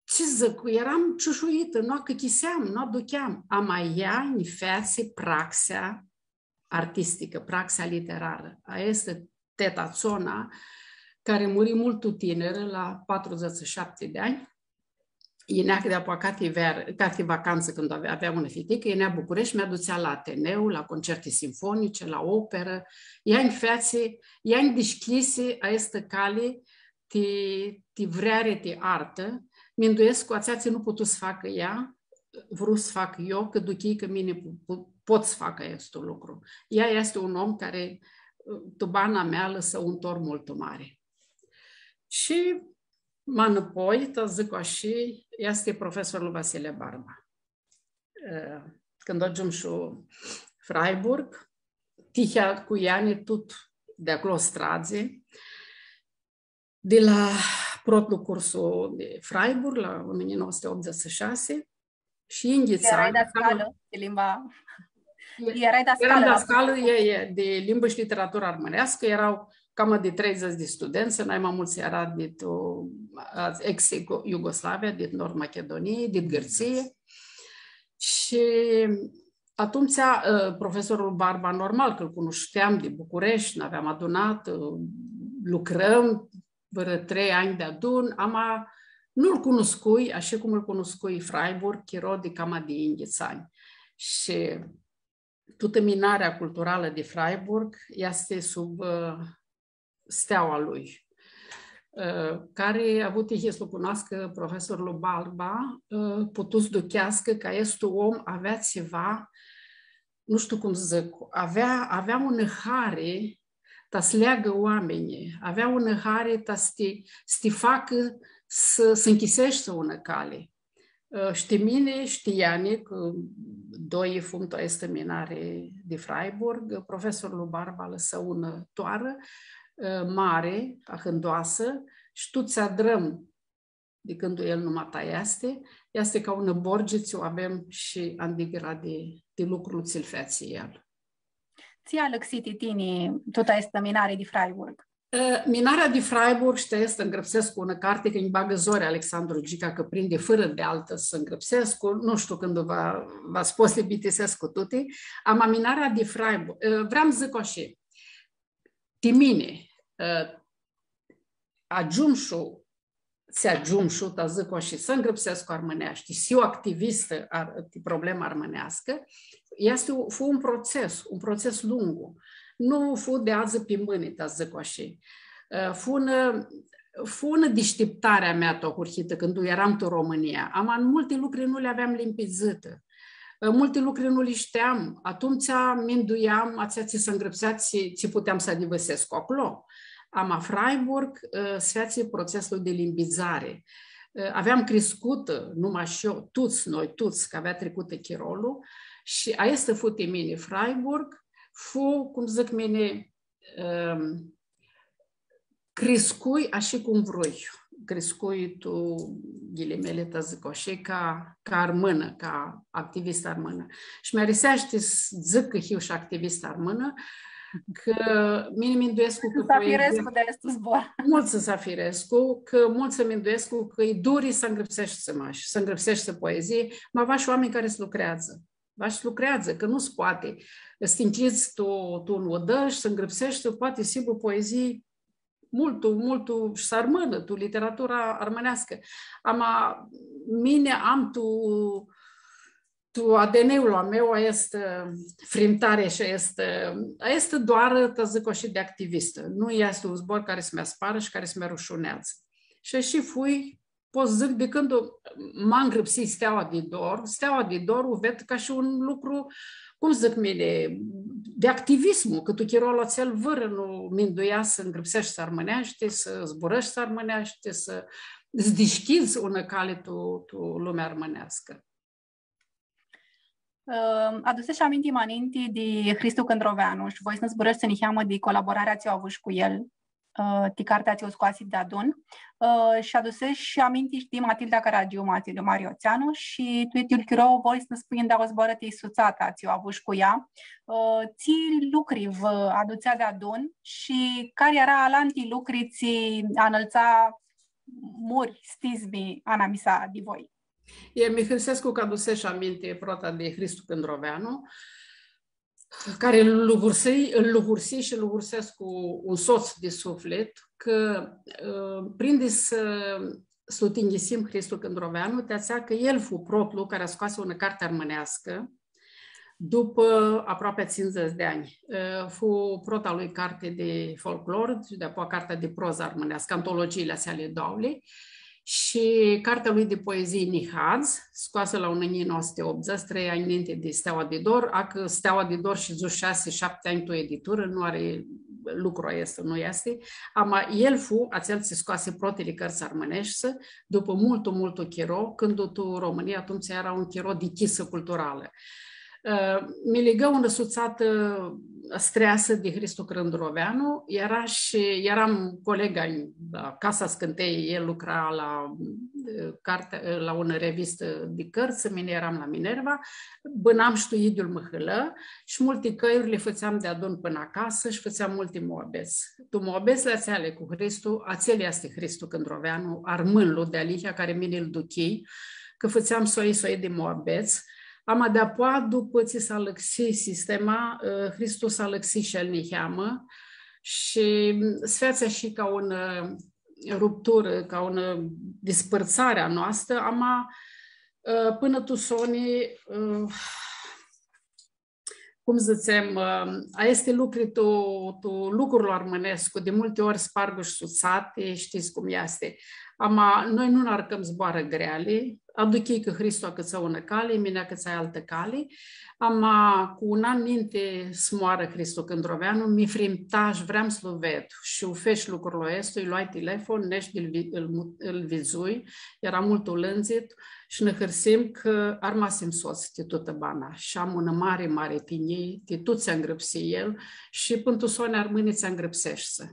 tsi dzãc, eram ciushuitã, nu achicãseam, nu aducheam. Ama ea nj-featsi praxea artisticã, praxea literarã. Aestã easti teta Tsona, cari muri multu tinirã, la patrudzãts shi shapti di anj. Yinea cã di-apoea cati ver-, cati vacantsã, cãndu avea, avea unã fiticã, yinea Bucureshti, mi adutsea la Ateneu, la concerti sinfonice, la operã. Ea nj-featsi, ea nj-dishcljisi aestã cali ti, ti vreari, ti artã. Minduescu, atsea tsi nu putu s-facã ea, vru s-fac eu, cã duchii cã mini pu-, pu-, pot s-fac aestu lucru. Ea easti un om cari, tu bana mea, lãsã un tor multu mari. Shi ma nãpoi, ta dzãc ashi, easti profesorlu Vasile Barba. Ã, cãndu agiumshu Freiburg, tihea cu Iani tut di aclo s-tradzi, di la protlu cursu di Freiburg, la unã njilji nauã suti optzeci shi shasi, shi yinghits anj. Erai dascalã di limba, e, erai dascalã, eram dascalã, e, e, di limbã shi literaturã armãneascã, eara cama di treidzãts di studentsã, nai ma multsã eara dit, ã, ex-Iugoslavia, dit Nord Machidunii, dit Gãrtsii. Shi atumtsea, ã, profesorlu Barba, normal cã-l cunushteam di Bucureshti, n-aveam adunat, ã, lucrãm vãrã trei anj deadun, ama nu-l cunuscui, ashi cum lu cunuscui Freiburg, chiro di cama di yinghits anj. Shi tutã minarea culturalã di Freiburg easti sub, ã, steaua lui, ã, cari avu tihea s-lu cunoascã profesorlu Barba, ã, putu s-ducheascã cã aestu om avea tsiva, nu shtiu cum s-dzãc, avea, avea unã hari, ta s-leagã oaminjlji, avea unã hari ta s-ti, s-ti facã s-, s-nchiseshti unã cali. Ã, shi ti mini, shi ti Iani, cã doi fum tu aestã minari di Freiburg, profesorlu Barba alãsã unã toarã, ã, mari, ahãndoasã, shi tut tsi adrãm di cãndu el nu ma ta easti, easti ca unã borgi tsi u avem shi andigri di, di lucrul tsi-l featsi el. Tsi alãxi ti tini tutã aestã minari di Freiburg? Ã, minarea di Freiburg, shtii, aestã ngrãpsescu unã carti, cã nj-bagã zori Alexandru Gica, cã prindi fãrã di altã s-ngrãpsescu, nu shtiu cãndu va, va s-pot s-li bitisescu tuti, ama minarea di Freiburg, ã, vream s-dzãc ashi, ti mini, ã, agiumshu, tsi agiumshu, ta s-dzãc ashi, s-ngrãpsescu armãneashti, s-hiu activistã ar-, ti problema armãneascã, easti, fu un proces, un proces lungu. Nu fu di adzã pi mãni, ta s-dzãc ashi. Ã, fu unã, fu unã dishtiptari a mea tu ahurhitã, cãndu eram tu Romãnia. Ama multi lucri nu li aveam limpidzãtã. Ã, multi lucri nu li shteam. Atumtsea minduiam, atsea tsi s-ngrãpsea, tsi, tsi puteam s-adivãsescu aclo. Ama Freiburg, ã, s-featsi procesul di limpidzari. Ã, aveam criscutã, nu mash eu, tuts noi, tuts, cã avea tricutã chirolu, shi aestã fu ti mini Freiburg, fu, cum dzãc mini, ãm, criscui ashi cum vrui. Criscui tu ghilimele, ta s-dzãc ashi, ca, ca armãnã, ca activistã armãnã. Shi mi-ariseashti s-dzãc cã hiu shi activistã armãnã, cã mini minduescu cã poezia... S-afirescu di aestu zbor. Multsã s-afirescu, cã multsã minduescu cã-i duri s-ngrãpseshti mash, s-ngrãpseshti poezii, ma va shi oaminj cari s-lucreadzã. Va shi lucreadzã, cã nu s-poati. S-ti nchidz tu, tu un odã shi s-ngrãpseshti, poati s-hibã poezii multu, multu shi s-armãnã tu literatura armãneascã. Ama mini am tu, tu A D N-ul a meu aestã, ã, frimtari shi aestã, ã, aestã doarã, ta s-dzãc ashi, di activistã. Nu easti un zbor cari s-mi asparã shi cari s-mi arushuneadzã. Shi ashi fui, pot s-dzãc, di cãndu ma ngrãpsii Steaua di Dor, Steaua di Dor u ved ca shi un lucru, cum dzãc mini, di activismu, cã tu chirolu atsel vãrã nu minduia s-ngrãpseshti armãneashti, s-zburãshti armãneashti, s-, s-dishcljidz unã cali tu, tu lumea armãneascã. Ã, aduseshi aminti ma ninti di Hristu Cãndroveanu shi voi s-nã zburãshti niheamã di colaborarea tsi u avushi cu el, ã, ti cartea tsi u scoasi deadun. Ã, shi aduseshi aminti shi di Matilda Caragiu, Matilda Marioțeanu, shi tu idyul chiro voi s-nã spunj dauã zboarã ti sutsata tsi u avushi cu ea. Ã, tsi lucri vã adutsea deadun shi cari eara alanti lucri tsi anãltsa muri, stizmi anamisa di voi? E, mi hãrsescu cã aduseshi aminti prota di Hristu Cãndroveanu, cari lu vursi, lu vursi shi lu vursescu un sots di suflit, cã, ã, prindi s-, s-lu tinjisim Hristu Cãndroveanu, ti atsea cã el fu protlu cari scoasi unã carti armãneascã, dupã aproapi tsindzãts di anj. Ã, fu prota lui carti di folclor, shi di-apoea cartea di prozã armãneascã, antologiili atseali doauãli, shi cartea lui di poezii Nihadz, scoasã la unã njilji nauã suti optzeci, trei anj ninti di Steaua di Dor, a cã Steaua di Dor shidzu shasi, shapti anj tu editurã, nu ari lucru aestu, nu easti. Ama el fu atsel tsi scoasi protili cãrtsã armãneshti, dupã multu, multu chiro, cãndu tu Romãnia atumtsea eara un chiro di chisã culturalã. Ã, mi ligã unã sutsatã streasã di Hristu Cãndroveanu, eara shi, earam colega la Casa Scãntei, el lucra la, ã, carte, la unã revistã di cãrtsã, mini earam la Minerva, bãnam shi tu idyul mãhãlã shi multi cãljuri li fãtseam deadun pãnã acasã shi fãtseam multi muabets. Tu muabetsli atseali cu Hristu, atsel easti Hristu Cãndroveanu, armãnlu dealihea cari mini lu duchii, cã fãtseam soi, soi di muabets. Ama di-apoea, dupã tsi s-alãxi sistema, ã, Hristu s-alãxi shi el niheamã shi s-featsi shi ca unã, ã, rupturã, ca unã, ã, dispãrtsari a noastrã, ama, ã, pãnã tu soni, ã, cum dzãtsem, ã, aesti lucri tu, tu lucrul armãnescu, di multi ori spargu shi sutsati, shtits cum easti. Ama noi nu nã arcãm zboarã greali, aduchii cã Hristu acãtsã unã cali, mini acãtsai altã cali. Ama cu un an ninti s-moarã Hristu Cãndroveanu, mi frimta shi vream s-lu ved. Shi u fesh lucrul aestu, lj-loai telefon, nesh di-l vi-, ãl mu-, ãl vidzui, eara multu lãndzit shi nã hãrsim cã armasim sots ti tutã bana. Shi am unã mari, mari tinjii ti tut tsi angrãpsi el shi pãn tu soni armãni tsi angrãpseshti.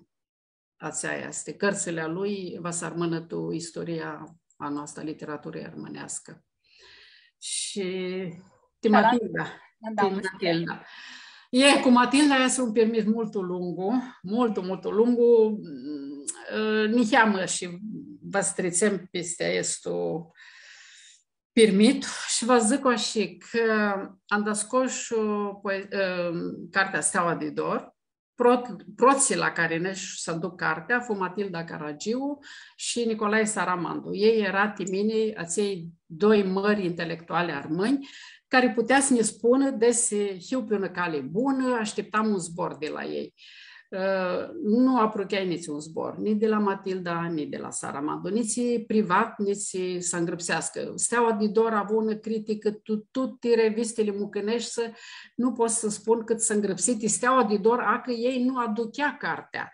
Atsea easti. Cãrtsãli a lui va s-armãnã tu istoria a noastrã, literatura armãneascã. Shi ti Matilda. Da, ti Matilda. E, cu Matilda easti un pirmith multu lungu, multu, multu lungu. Mm, ã, niheamã shi va s-tritsem pisti aestu pirmith shi va dzãc ashi cã anda scosh, ã, poe-, ã, cartea Steaua di Dor, prot-, protslji la cari nesh s-aduc cartea fu Matilda Caragiu shi Nicolae Saramandu. Elj eara ti mini atselj doi mãri intelectuali armãnj, cari putea s-nji spunã desi hiu pi unã cali bunã, ashtiptam un zbor di la elj. Ã, nu aprucheai nitsi un zbor, ni di la Matilda, ni di la Saramandu, nitsi privat, nitsi s-angrãpseascã. Steaua di Dor avu unã criticã tu tuti revistili mucãneshti, nu pot s-spun cãt s-angrãpsi ti Steaua di Dor, a cã elj nu aduchea cartea.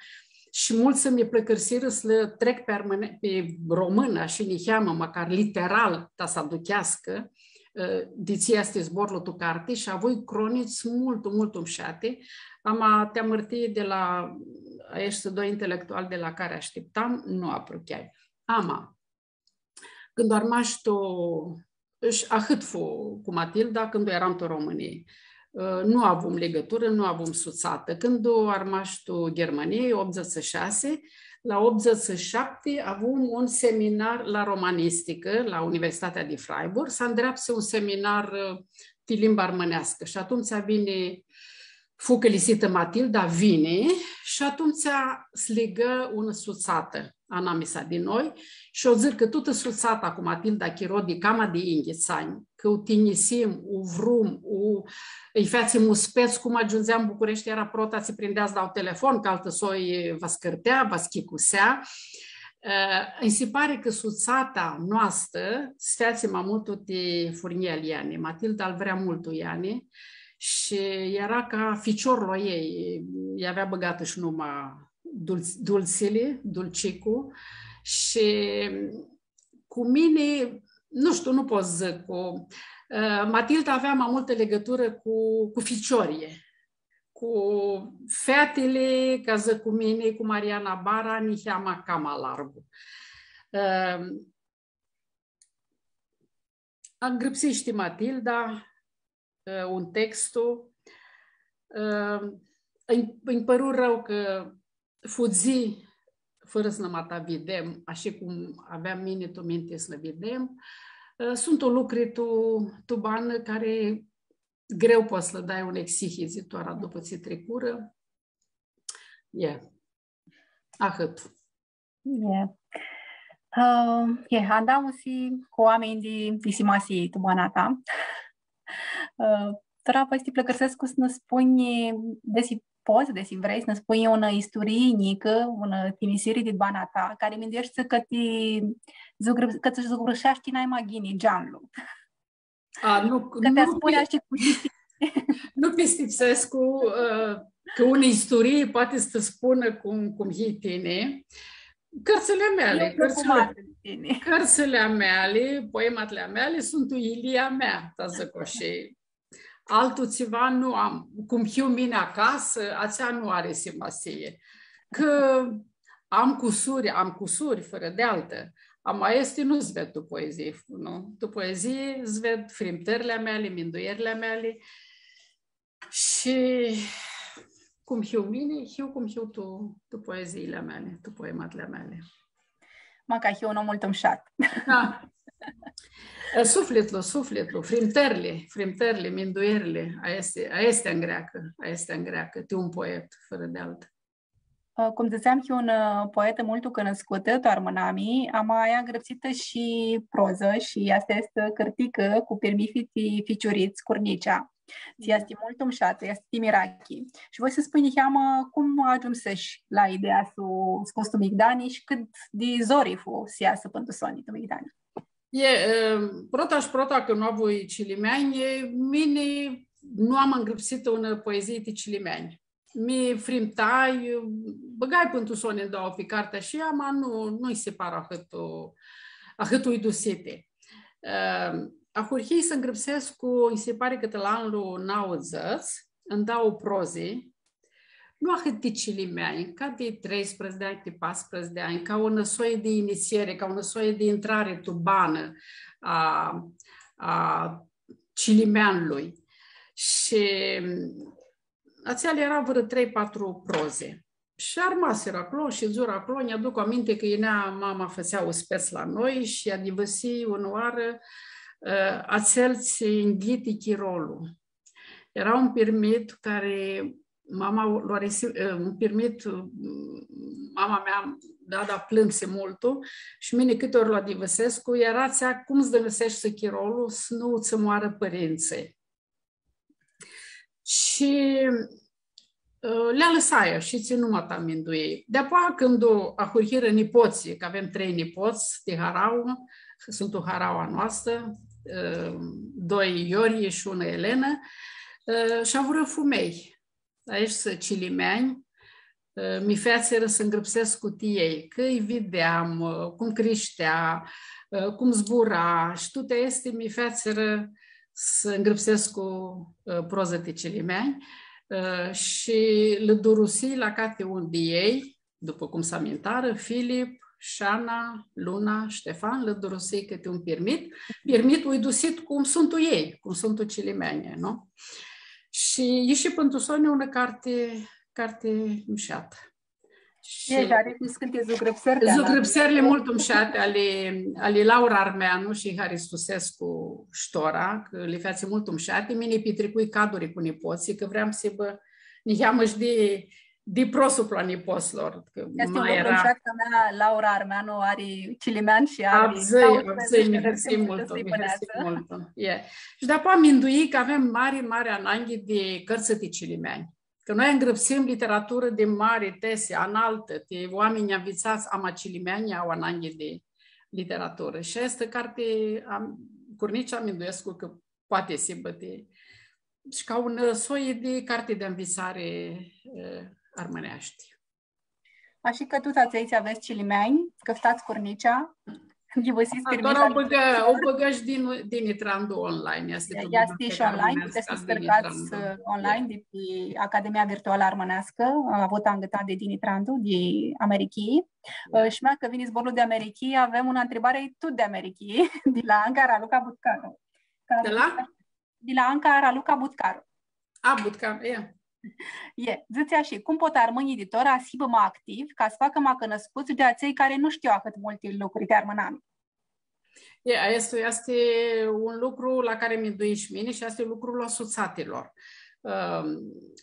Shi multsã mi pãlãcãrsirã s-lã trec pi armãne-, pi românã, shi niheamã, mãcar literal, ta s-aducheascã, ã, di tsi easti zborlu tu carti, shi avui cronitsi multu, multu mshati, ama ti amãrtii di la aeshti doi intelectuali di la cari ashtiptam, nu aprucheai. Ama, cãndu armash tu, shi ahãt fu cu Matilda, cãndu earam tu Romãnii. Ã, nu avum ligãturã, nu avum sutsatã. Cãndu armash tu Ghirmãnii, optzeci și șase, la optzeci și șapte avum un seminar la romanisticã, la Universitatea di Freiburg, s-andreapsi un seminar, ã, ti limba armãneascã. Shi atumtsea vini, fu cãlisitã Matilda, vini, shi atumtsea s-ligã unã sutsatã anamisa di noi, shi u dzãc cã tutã sutsata cu Matilda chiro di cama di yinghits anj, cã u tinjisim, u vrum, u, lji featsim muspets, cum agiundzeam tu Bucureshti, eara prota tsi prindea s-da un telefon, cã altã soi va s-cãrtea, va s-chicusea. Ã, nji si pari cã sutsata noastã s-featsi ma multu ti furnjia al Iani. Matilda lu vrea multu Iani shi eara ca ficiorlu a ljei, lj-avea bãgatã shi numa Dulț-, Dulcili, Dulcicu, shi cu mini, nu shtiu, nu pot s-dzãc, cu, ã, Matilda avea ma multã ligãturã cu, cu ficiorlji, cu featili, ca dzãc, cu mini, cu Mariana Bara, niheamã cama largu. Ã, angrãpsish ti Matilda, ã, un textu, ã, nji, nji pãru rãu cã fudzi fãrã s-nã ma ta videm, ashi cum aveam mini tu minti s-nã videm. Ã, suntu lucri tu, tu banã cari greu pots s-lã dai unã exihitsi, tora dupã tsi tricurã. E. Ahãt. E. Ã, e, andamusi cu oaminj di, di simasii tu bana ta. Ã, tora va s-ti pãlãcãrsescu s-nã spunj, desi pots, desi vrei, s-nã spunj unã isturii njicã, unã tinjisiri di bana ta, cari mindueshti cã ti zugrã-, cã tsã zugrãsheashti nai ma ghini geanlu. A, nu, cã ti nu spuni pi-, ashi cu nu pistipsescu, ã, cã unã isturii poati s-tsã spunã cum, cum hii tini. Cãrtsãli a meali, eu, eu cãrtsãli, cum hii tini. Cãrtsãli a meali, poematli a meali suntu ilia mea, ta dzãc ashi. Altu tsiva nu am. Cum hiu mini acasã, atsea nu ari simasii. Cã am cusuri, am cusuri, fãrã di altã. Ama aesti nu s-ved tu poezii, nu? Tu poezii s-ved frimtãrli a meali, minduierli a meali. Shi cum hiu mini, hiu cum hiu tu, tu poeziili a meali, tu poematli a meali. Ma ca hiu un om multu mushat. Da. E, suflitlu, suflitlu, frimtãrli, frimtãrli, minduierli, aesti, aesti angreacã, aesti angreacã, ti un poet, fãrã di altã. Ã, cum dzãtseam, hiu un, ã, poetã multu cunuscutã, tu armãnami, ama ai angrãpsitã shi prozã shi aestã easti cãrticã cu pirmithi ti Ficiurits Curnicea. Tsi easti multu mushatã, easti ti mirachi. Shi voi s-spunj niheamã cum agiumsesh la ideea s-u scots tu migdani shi cãt di zori fu s-easã pãn tu soni tu migdani. E, e, prota shi prota, cã nu avui cilimeanj, e, mini nu am ngrãpsitã unã poezii ti cilimeanj. Mi frimtai, bãgai pãn tu soni ndauã pi cartea ashi, ama nu, nu nji si par ahãtu, ahãtu uidusiti. E, ahurhii s-ngrãpsescu, nji si pari cã ti la anlu nauãdzãts, ndauã prozi, nu ahãt ti cilimeanj, ca di treisprãdzatsi di anj, di patrusprãdzatsi di anj, ca unã soi di initsieri, ca unã soi di intrari tu banã a, a cilimeanlui. Shi atseali eara vãrã trei, patru prozi. Shi armasirã aclo, shidzurã aclo, nj-aduc aminti cã yinea mama, fãtsea uspets la noi shi adivãsii unãoarã, ã, atsel tsi ngliti chirolu. Eara un pirmit cari mama lu arisi-, ã, un pirmit, ã, mama mea, dada, plãnsi multu shi mini cãti ori lu adivãsescu, eara atsea cum s-dãnãseshti chirolu s-nu tsã moarã pãrintsãlj. Shi, ã, li alãsai, shi tsi numata minduii. Deapoa, cãndu ahurhirã nipotslji, cã avem trei nipots di harauã, suntu haraua noastrã, ã, doi Iorghi shi unã Elena, ã, shi avurã fumei. Aeshti cilimeanj, ã, mi featsirã s-ngrãpsescu ti elj, cã lji videam, ã, cum crishtea, ã, cum zbura, shi tuti aesti mi featsirã s-ngrãpsescu, ã, prozã ti cilimeanj, ã, shi lã durusii la cati un di elj, dupã cum s-amintarã, Filip, Shana, Luna, Shtefan, lã durusii cãti un pirmit, pirmit uidusit cum suntu elj, cum suntu cilimeanjlji, nu? Shi ishi pãn tu soni unã carti, carti mushatã. Shi e, shi ari niscãnti zugrãpseri di... Zugrãpserli multu mushati ali, ali Laura Armeanu shi Haristusescu Shtora, cã li featsi multu mushati. Mini pitricui caduri cu nipotslji, cã vream s-hibã niheamã shi di, di prosuplu a nipotslor, cã... Easti un lucru mushat cã mea Laura Armeanu ari cilimean shi ari... Avdzãi, avdzãi, mi hãrsii multu, mi hãrsii multu. E. Shi dapoaia minduii cã avem mari, mari ananghi di cãrtsã ti cilimeanj. Cã noi ngrãpsim literaturã di mari tesi, analtã, ti oaminj anvitsats, ama cilimeanjlji au ananghi di literaturã. Shi aestã carti, am, Curnicea, minduescu cã poati s-hibã ti, shi ca unã soi di carti di anvitsari, e, armãneashti. Ashi cã tuts atselj tsi avets cilimeanj, cãftats Curnicea, ghivãsits. A, pirmithea, tora u bãgã, u bãgã shi Dini, Dini Trandu online, easti... Easti shi online, puteți să căutați, ã, online, di pi Academia Virtuală Armânească, avutã angãtã di Dini Trandu, di Americhii. Ã, shi mea cã vini zborlu di Americhii, avem unã ntribari tut di Americhii, di la Anca Raluca Butcaru. Di la? Di la Anca Raluca Butcaru. A, Butcaru, e. E, dzãtsi ashi, cum pot armãnjlji di tora s-hibã ma activi, ca s-facã ma cunuscuts di atselj cari nu shtiu ahãt multi lucri di armãnami? E, aestu easti un lucru la cari minduii shi mini shi easti lucrul a sutsatãlor. Ã,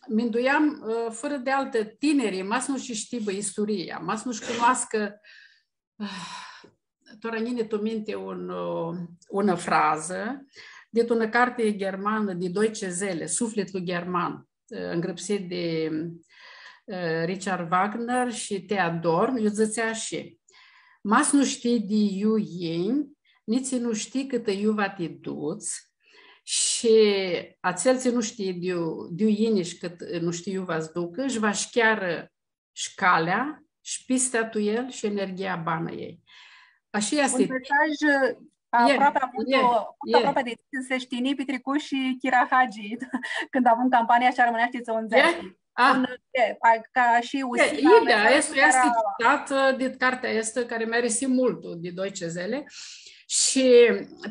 minduiam, ã, fãrã di altã, tinirlji, ma s-nu shi shtibã isturia, ma s-nu shi cunoascã, ã, tora nj-yini tu minti un, ã, unã frazã, dit unã carti ghermanã, Die deutsche Seele, Suflitlu Gherman, ã, ngrãpsit di, ã, Richard Wagner shi Thea Dorn, iu dzãtsea ashi: Ma s-nu shtii di iu yinj, nitsi nu shtii cãtã iu va ti duts, shi atsel tsi nu shtii di iu, di iu yini shi cãtã, nu shtii iu va s-ducã, sh-va sh-chearã sh-calea, sh-pistea tu el, sh-energia banã a ljei. Ashi easti. Un mesaj, ã, aproapi, aproapi di tini, s-shtini, pitricu shi Kira Hagi, cãndu avum campania ashi armãneashti tsi u ndzeashti. A. Un, e, a, ca shi... E, usina, idea, mesajlu easti, eara citatã, ã, dit cartea aestã, cari mi-arisi multu, Die deutsche Seele. Shi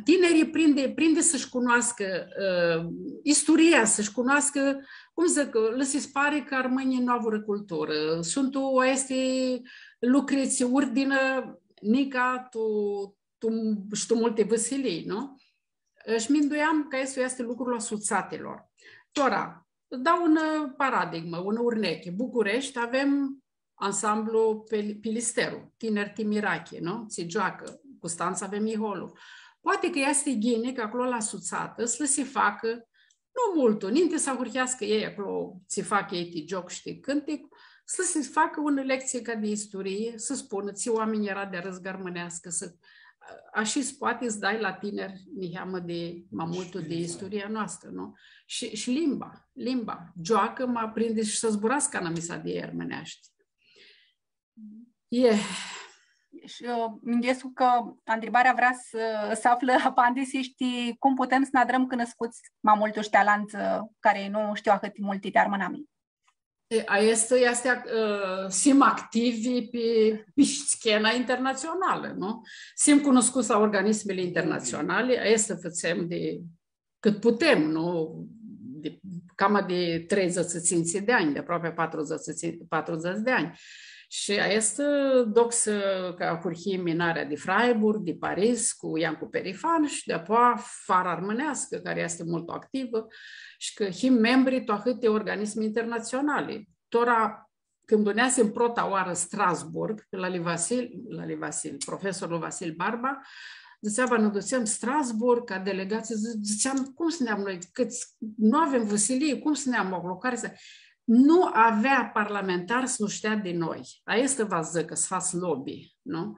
tinirlji prindi, prindi s-shi cunoascã, ã, isturia, s-shi cunoascã, cum dzãc, lã si pari cã armãnjlji nu avurã culturã. Suntu aesti lucri tsi urdinã nica tu, tu, shi tu multi vãsilii, nu? Shi minduiam cã aestu easti lucrul a sutsatãlor. Tora, dau unã paradigmã, unã urnechi. Bucureshti, avem ansamblu Pil-, Pilisteru, tiniri ti mirachi, nu? Tsi gioacã. Custantsa avem Iholu. Poati cã easti ghini cã aclo la sutsatã s-lã si facã, nu multu, ninti s-ahurheascã elj aclo, tsi fac elj ti gioc shi ti cãntic, s-lã si facã unã lectsii ca di isturii, s-spunã tsi oaminj eara di arãzga armãneascã, s-, ashi s-poati s-dai la tiniri niheamã di, ma multu di isturia noastrã, nu? Shi, shi limba, limba. Gioacã, ma prindi shi s-zburascã anamisa di armãneashti. E. Shi, ã, minduescu cã ntribarea vrea s-, s-aflã apandisi, shtii, cum putem s-nã adrãm cunuscuts ma multu shi ti alantsã, ã, cari nu shtiu ahãt multi ti armãnami? E, aestã easti, ã, s-him activi pi, pi scena internatsionalã, nu? S-him cunuscuts la organismili internatsionali, aestã fãtsem di cãt putem, nu? Di, cama di treidzãts shi tsintsi di anj, di aproapi patrudzãts, patrudzãts di anj. Shi aestã, doxã, cã ahurhii Minarea di Freiburg, di Paris, cu Iancu Perifan shi di-apoea Fara Armãneascã, cari easti multu activã, shi cã him membri tu ahãti organismi internatsionali. Tora, cãndu neasim prota oarã Strasburg, la ali Vasil, la ali Vasil, profesorlu Vasil Barba, dzãtsea, va nã dutsem Strasburg ca delegatsii, dzã-, dzãtseam, cum s-neam noi, cãts, nu avem vãsilii, cum s-neam aclo, cari s-, nu avea parlamentari s-nu shtea di noi. Aestã va s-dzãcã, s-fats lobby, nu?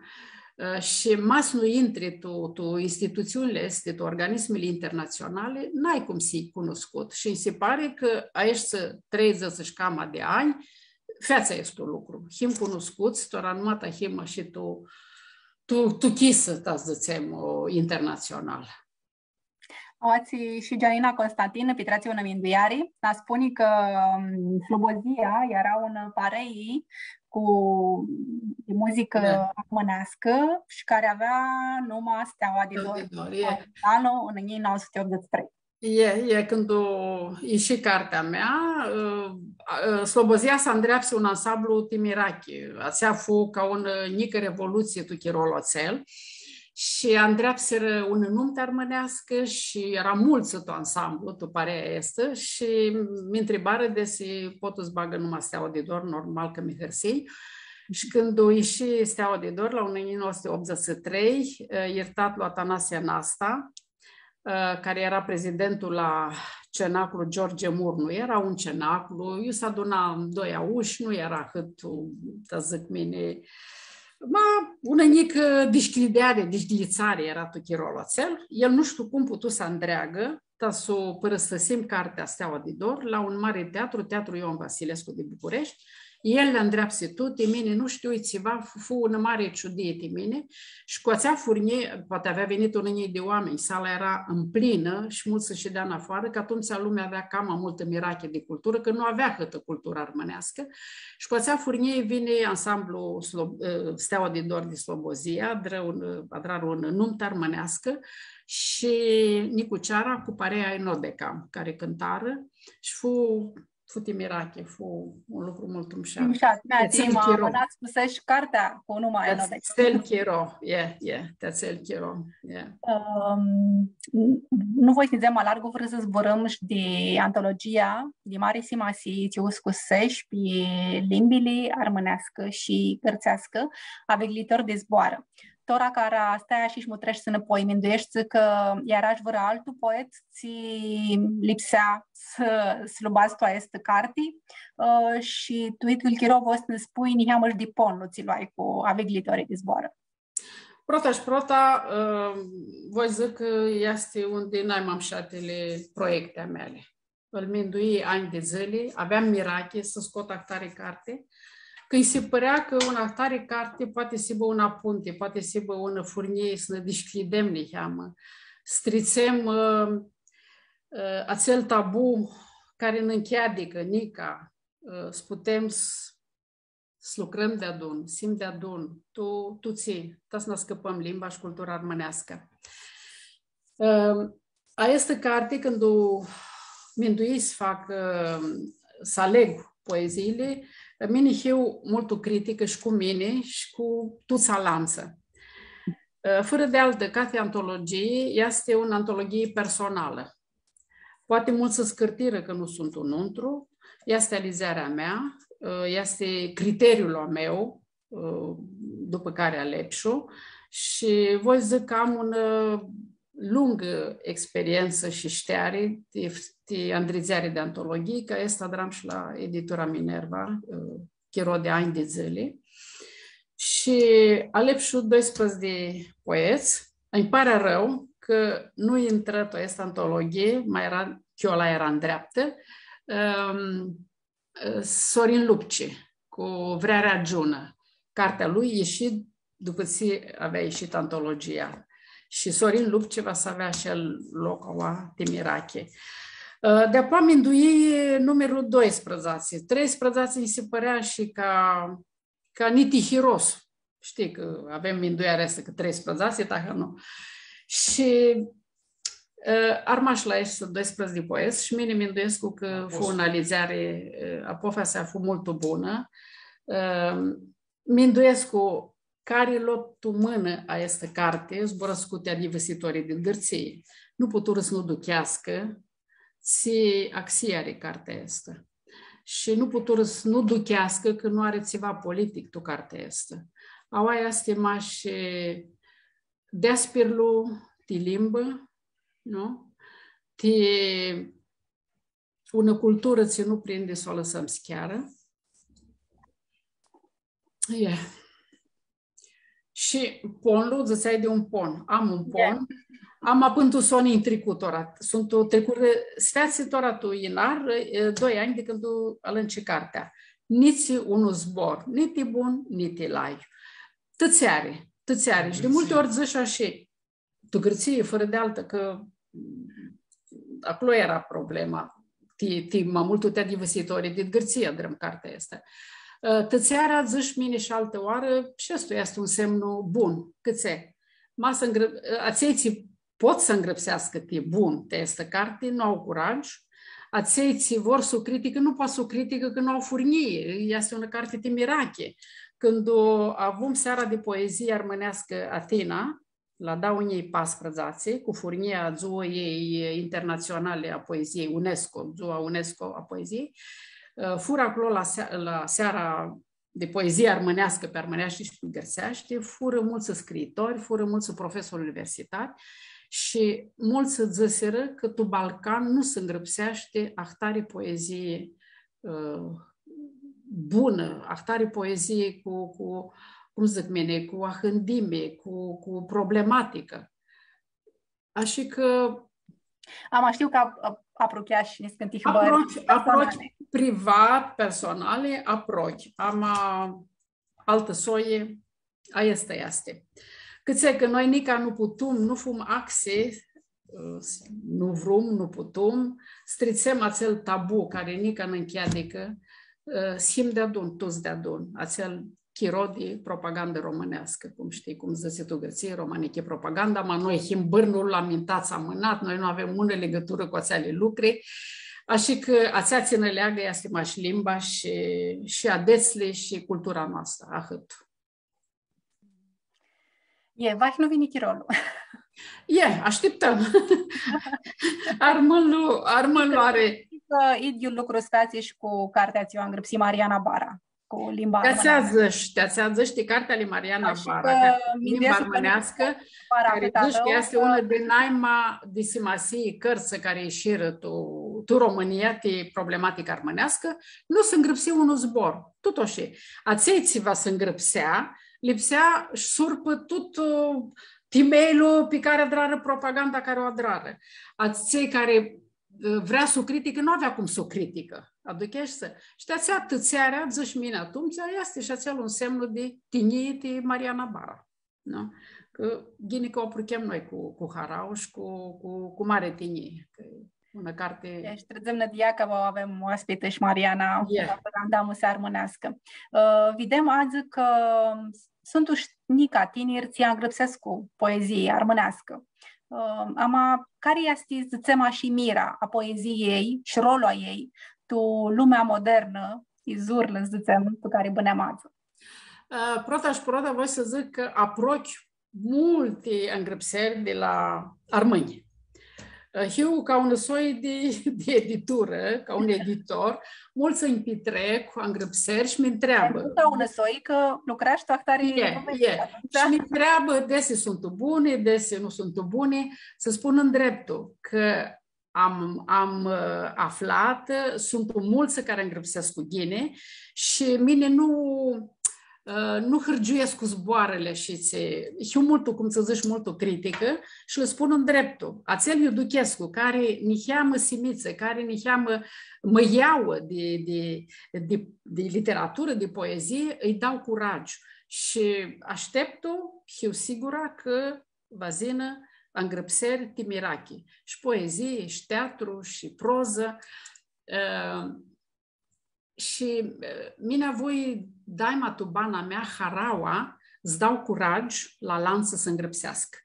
Ã, shi ma s-nu intri tu, tu institutsiunili aesti, tu organismili internatsionali, n-ai cum s-hii cunuscut. Shi nji si pari cã aeshti treidzãts shi cama di anj, featsi aestu lucru. Him cunuscuts, tora numata him shi tu, tu, tu chisã, ta s-dzãtsem, ã, internatsional. Aoatsi shi Gianina Constantin pitreatsi unã mindueari, nã spuni cã, ãm, Slobozia eara unã parei cu, di muzicã armãneascã shi cari avea numa Steaua di Dor, Steaua di Dor, e. Anlu unã njilji nauã suti optzeci shi trei. E, e, cãndu ishi cartea mea, ã, ã, Slobozia s-andreapsi un ansamblu ti mirachi. Atsea fu ca unã, ã, njicã revolutsii tu chirolu atsel. Shi andreapsirã unã numtã armãneascã shi eara multsã tu ansamblu, tu parea aestã, shi mi ntribarã desi pot s-bagã numa Steaua di Dor, normal cã mi hãrsii. Shi cãndu ishi Steaua di Dor, la unã njilji nauã suti optzeci shi trei, ã, yirtatlu Atanasie Nasta, ã, cari eara prezidentul la cenaclu George Murnu, eara un cenaclu, iu s-aduna doi aushi, nu eara ahãt, ta dzãc mini, ma unã njicã dishcljideari, dishcljidzari eara tu chirolu atsel. El nu shtiu cum putu s-andreagã, ta s-u pãrãstãsim cartea Steaua di Dor la un mari teatru, Teatru Ioan Vasilescu di Bucureshti. El li andreapsi tuti, mini nu shtiu, tsiva, fu, fu unã mari ciudii ti mini. Shi cu atsea furnjii, poati avea vinitã unã njilji di oaminj, sala eara mplinã shi multsã s-shidea nafoarã, cã atumtsea lumea avea cama multã mirachi di culturã, cã nu avea ahãtã culturã armãneascã. Shi cu atsea furnjii vini ansamblu Slo-, ã, Steaua di Dor di Slobozia, adrã un, adrarã unã numtã armãneascã shi Nicu Ceara cu parea Ai Nodecam, cari cãntarã shi fu, fu ti mirachi, fu un lucru multu mushat. Mushat, mea, ti atsel chiro. Ti atsel chiro, e, e, ti atsel chiro, e. Ãm, n-, nu voi s-nidzem ma largu fãrã s-zburãm shi di antologia di mari simasii tsi u scusesh pi limbili armãneascã shi gãrtseascã, Aviglitori di zboarã. Tora cara stai ashi shi mutreshti nãpoi, mindueshti cã eara shi vãrã altu poet tsi lipsea s-, s-lu badz tu aestã carti, ã, shi tu itlu chiro voi s-nã spunj niheamã shi di ponlu tsi lu ai cu Aviglitori di zboarã. Prota shi prota, ã, voi dzãc cã easti un di nai ma mushatili proiecti a meali. Ãl minduii anj di dzãli, aveam mirachi s-scot ahtari carti, cã nji si pãrea cã unã ahtari carti poati s-hibã unã punti, poati s-hibã unã furnjii s-nã dishcljidem niheamã, s-tritsem, ã, ã, atsel tabu cari nã ncheadicã nica, ã, s-putem s-, s-lucrãm deadun, s-him deadun, tu, tu tsi, ta s-nã ascãpãm limba shi cultura armãneascã. Ãm, aestã carti, cãndu minduii s-fac, ãm, s-aleg poeziili, mini hiu multu criticã shi cu mini shi cu tuts alantsã. Ã, fãrã di altã, cathi antologii easti unã antologii personalã. Poati multsã s-cãrtirã cã nu suntu nuntru, easti alidzearea mea, ã, easti criteriul a meu, ã, dupã cari alepshu, shi voi s-dzãc cã am unã, ã, lungã experientsã shi shteari ti, ti andridzeari di antologii, cã aestã adram shi la editura Minerva, ã, chiro di anj di dzãli. Shi Shi alepshu doisprãdzatsi di poets. Ãnj pari arãu cã nu intrã tu aestã antologhii, ma eara, chiola eara ndreaptã, ãm, Sorin Lupci, cu Vrearea Giunã. Cartea lui ishi dupã tsi avea ishitã antologia. Shi Sorin Lupci va s-avea shi el loc aua ti mirachi. Ã, di-apoea minduii numirlu doisprãdzatsi. Treisprãdzatsi nji si pãrea shi ca, ca niti hiros. Shtii cã avem minduearea aestã cã treisprãdzatsi, taha nu. Shi, ã, armash la aeshti doisprãdzatsi di poets shi mini minduescu cã fu unã alidzeari, ã, apofasea fu multu bunã. Ã, minduescu cari lo tu mãnã aestã carti, zburãscu ti adivãsitorlji di Gãrtsii, nu puturã s-nu ducheascã tsi axii ari cartea aestã. Shi nu puturã s-nu ducheascã cã nu ari tsiva politic tu cartea aestã. Aua easti mash deaspirlu ti limbã, nu? Ti unã culturã tsi nu prindi s-u alãsãm s-chearã. E. Shi ponlu, dzãtseai di un pon. Am un pon. Am apãntu soni ntricut tora. Suntu tricurã, s-featsi tora tu inar, e, doi anj di cãndu alãnci cartea. Nitsi unu zbor, niti bun, niti lai. Tãtseari, tãtseari. Shi di multi ori dzãsh ashi, tu Gãrtsii, fãrã di altã, cã, mm, aclo eara problema. Ti, ti, ma multu ti adivãsitorlji di Gãrtsii adrãm cartea aestã. Ã, tãtsearea, dzãsh mini shi altã oarã, shi aestu easti un semnu bun. Cãtse? Ma s-ngrã-, ã, atselj tsi pot s-ngrãpseascã ti bun ti aestã carti, nu au curaj. Atselj tsi vor s-u criticã, nu pot s-u criticã, cã nu au furnjii. Easti unã carti ti mirachi. Cãndu avum seara di poezii armãneascã Athina, la dauã njilji paisprãdzatsi, cu furnjia a Dzuãljei Internatsionali a Poeziei, UNESCO, Dzua UNESCO a Poeziei, ã, furã aclo la se-, la seara di poezii armãneascã pi armãneashti shi pi gãrtseashti, furã multsã scriitori, furã multsã profesori universitari shi multsã dzãsirã cã tu Balcan nu s-ngrãpseashti ahtari poezii, ã, bunã, ahtari poezii cu, cu, cum dzãc mini, cu ahãndimi, cu, cu problematicã. Ashi cã... Ama, shtiu cã ap-, ap-, aprucheash niscãnti hibãri personali. Aprochi, aprochi privat, personali, aprochi. Ama altã soi, aestã easti. Cãtse cã noi nica nu putum, nu fum axi, ã, nu vrum, nu putum, s-tritsem atsel tabu cari nica nã ncheadicã, ã, s-him deadun, tuts deadun, atsel chiro di propagandã romãneascã, cum shtii, cum dzãtsi tu Gãrtsii, romãnichi propaganda, ma noi him bãrnul amintat, amãnat, noi nu avem unã ligãturã cu atseali lucri, ashi cã atsea tsi nã leagã easti mash limba shi, shi adetsli shi cultura noastrã, ahãt. E, vahi nu vini chirolu. E, ashtiptãm. Armãnlu, armãnlu ari. Cã idyiul lucru s-featsi shi cu cartea tsi u ngrãpsi Mariana Bara, cu limba armãneascã. Ti atsea dzãsh, ti atsea dzãsh, ti cartea ali Mariana Bara, limba armãneascã, cari dzãsh cã easti unã di naima di simasii cãrtsã cari ishirã tu, tu Romãnia, ti problematica armãneascã, nu s-ngrãpsi unã zbor. Tut ashi. Atselj tsi va s-ngrãpsea, lipsea s-surpã tut, ã, timeljlu pi cari adrarã propaganda cari u adrarã. Atselj cari, ã, vrea s-u criticã, nu avea cum s-u criticã. Aducheshti? Shi ti atsea tãtsearea, dzãsh mini atumtsea, easti shi atsel un semnu di tinjii ti Mariana Bara. Nu? Cã ghini cã u apruchem noi cu, cu harauã shi cu, cu, cu mari tinjii. Cã e unã carti. E, shi trãdzem nãdia cã va u avem oaspitã shi Mariana, e, la Propaganda Musa Armãneascã. Ã, videm adzã cã suntu shi nica tiniri tsi angrãpsescu poezii armãneascã. Ã, ama, cari easti, dzãtsem ashi, mira a poeziei shi rolul a ljei tu lumea modernã, izurlã, dzãtsem, tu cari bãnãm adzã? Ã, prota shi prota, voi s-dzãc cã aprochi multi angrãpseri di la armãnj. Ã, hiu ca un soi di, di editurã, ca un editor, multsã nj-pitrec angrãpseri shi mi ntreabã. Nu ca un soi, cã lucrash tu ahtari... E, e. Shi mi ntreabã desi suntu buni, desi nu suntu buni, s-spun ndreptul, cã am, am, ã, aflat, ã, suntu multsã cari angrãpsescu ghini shi mini nu, ã, nu hãrgiuescu zboarãli shi tsi, hiu multu, cum s-dzãts, multu criticã shi lã spun ndreptul. Atsel iu duchescu, cari niheamã simitsã, cari niheamã mãiauã di, di, di, di literaturã, di poezii, ãlj dau curagiu. Shi ashteptu, hiu sigurã cã va s-yinã angrãpseri ti mirachi. Shi poezii, shi teatru, shi prozã. Ã, shi, ã, mini avui daima tu bana mea haraua s-dau curagiu la alantsã s-angrãpseascã.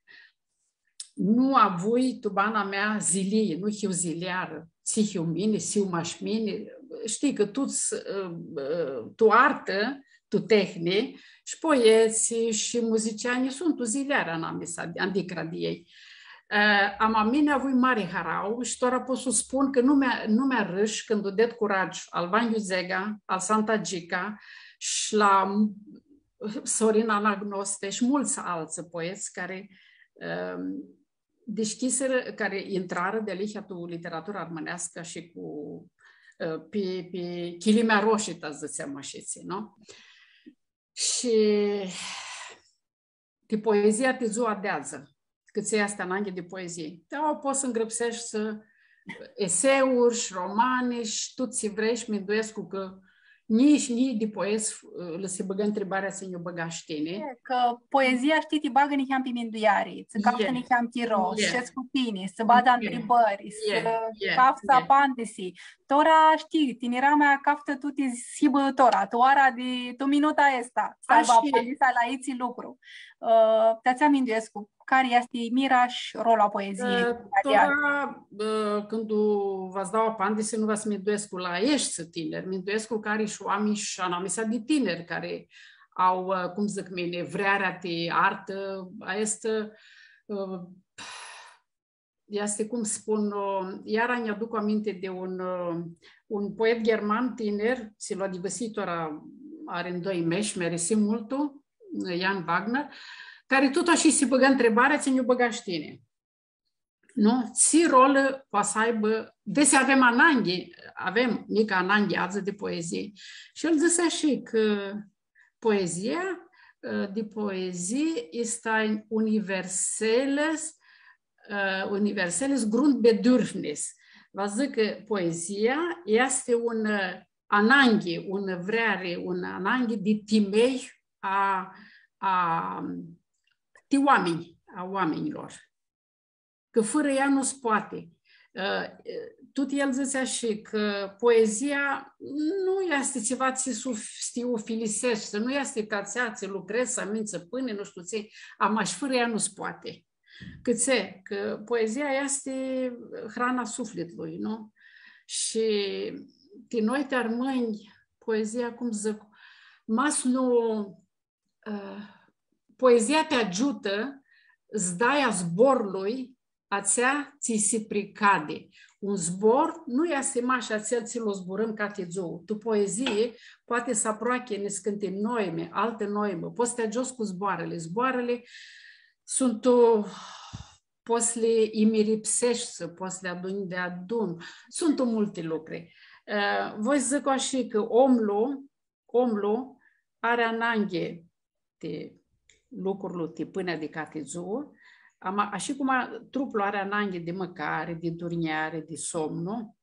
Nu avui tu bana mea zilii, nu hiu ziliarã, tsi hiu mini, tsi hiu mash mini. Shtii cã tuts, ã, ã, tu artã, tu tehni, shi poetslji, shi muzicianjlji suntu ziliari anamisa, andicra di elj. Ã, ama mini avui mari harauã shi tora pot s-spun cã nu mi, nu mi arãsh cãndu ded curagiu al Vangiu Dzega, al Santa Gica shi la Sorin Anagnoste shi multsã altsã poets cari, ã, dishchisirã, cari intrarã dealihea tu literatura armãneascã shi cu, ã, pi, pi chilimea aroshi, ta s-dzãtsem ashitsi, nu? Shi ti poezia ti dzua di adzã, cãtse easti ananghi di poezii. Ti aua pots s-ngrãpseshti eseuri shi romani shi tut tsi vrei shi minduescu cã njilji shi njilji di poets, ã, lã si bãgã ntribarea tsi nj-u bãgash tini. E, cã poezia, shtii, ti bagã niheam pi mindueari, tsã caftã niheam chiro, s-shedz cu tini, s-badz ntribãri, s-caftsã apandisi. Tora, shtii, tinira mea caftã tuti s-hibã tora, tu oara di, tu minuta aestã, s-aibã apandisa la itsi lucru. Ã, ti atsea minduescu, cari easti mira shi rolul a poeziei? Ã, tora, ã, cãndu va s-dau apandisi, nu va s-minduescu la aeshti tiniri, minduescu cari shi oaminj shi anamisa di tiniri, cari au, ã, cum dzãc mini, vrearea ti artã, aestã, ã, easti, cum spun, ã, iara nj-aduc aminti di un, ã, un poet gherman tinir, tsi lu adivãsii tora ari ndoi mesh, mi-arisi multu, Jan Wagner, cari tut ashi si bãgã ntribarea, tsi nj-u bãgash tini. Nu? Tsi rol poa s-aibã, desi avem ananghi, avem nica ananghi adzã di poezii. Shi el dzãsi ashi cã poezia, ã, di poezii easti un universales, ã, universales Grundbedürfnis. Va dzãc cã poezia easti un, ã, ananghi, un vreari, un ananghi di timei a, a, ti oaminj, a oaminjlor. Cã fãrã ea nu s-poati. Ã, tut el dzãtsea shi cã poezia nu easti tsiva tsi s-u, s-ti ufiliseshti, nu easti ca atsea tsi lucredz, s-amintsã pãni, nu shtiu tsi, ama shi fãrã ea nu s-poati. Cãtse, cã poezia easti hrana suflitlui, nu? Shi ti noi, ti armãnj, poezia, cum dzãc, ma s-nu, ã, poezia ti agiutã s-dai a zborlui atsea tsi si pricadi. Un zbor nu easti mash atsel tsi lu zburãm cati dzuã. Tu poezii poati s-aproachi niscãnti noimi, alti noimi. Pots s-ti agiots cu zboarãli. Zboarãli suntu, pots s-li imiripseshti, pots s-li adunj deadun. Suntu multi lucri. Ã, voi s-dzãc ashi cã omlu, omlu ari ananghi ti lucrul, ti pãnea di cati dzuã, ama, ashi cum a-, truplu ari ananghi di mãcari, di durnjari, di somnu,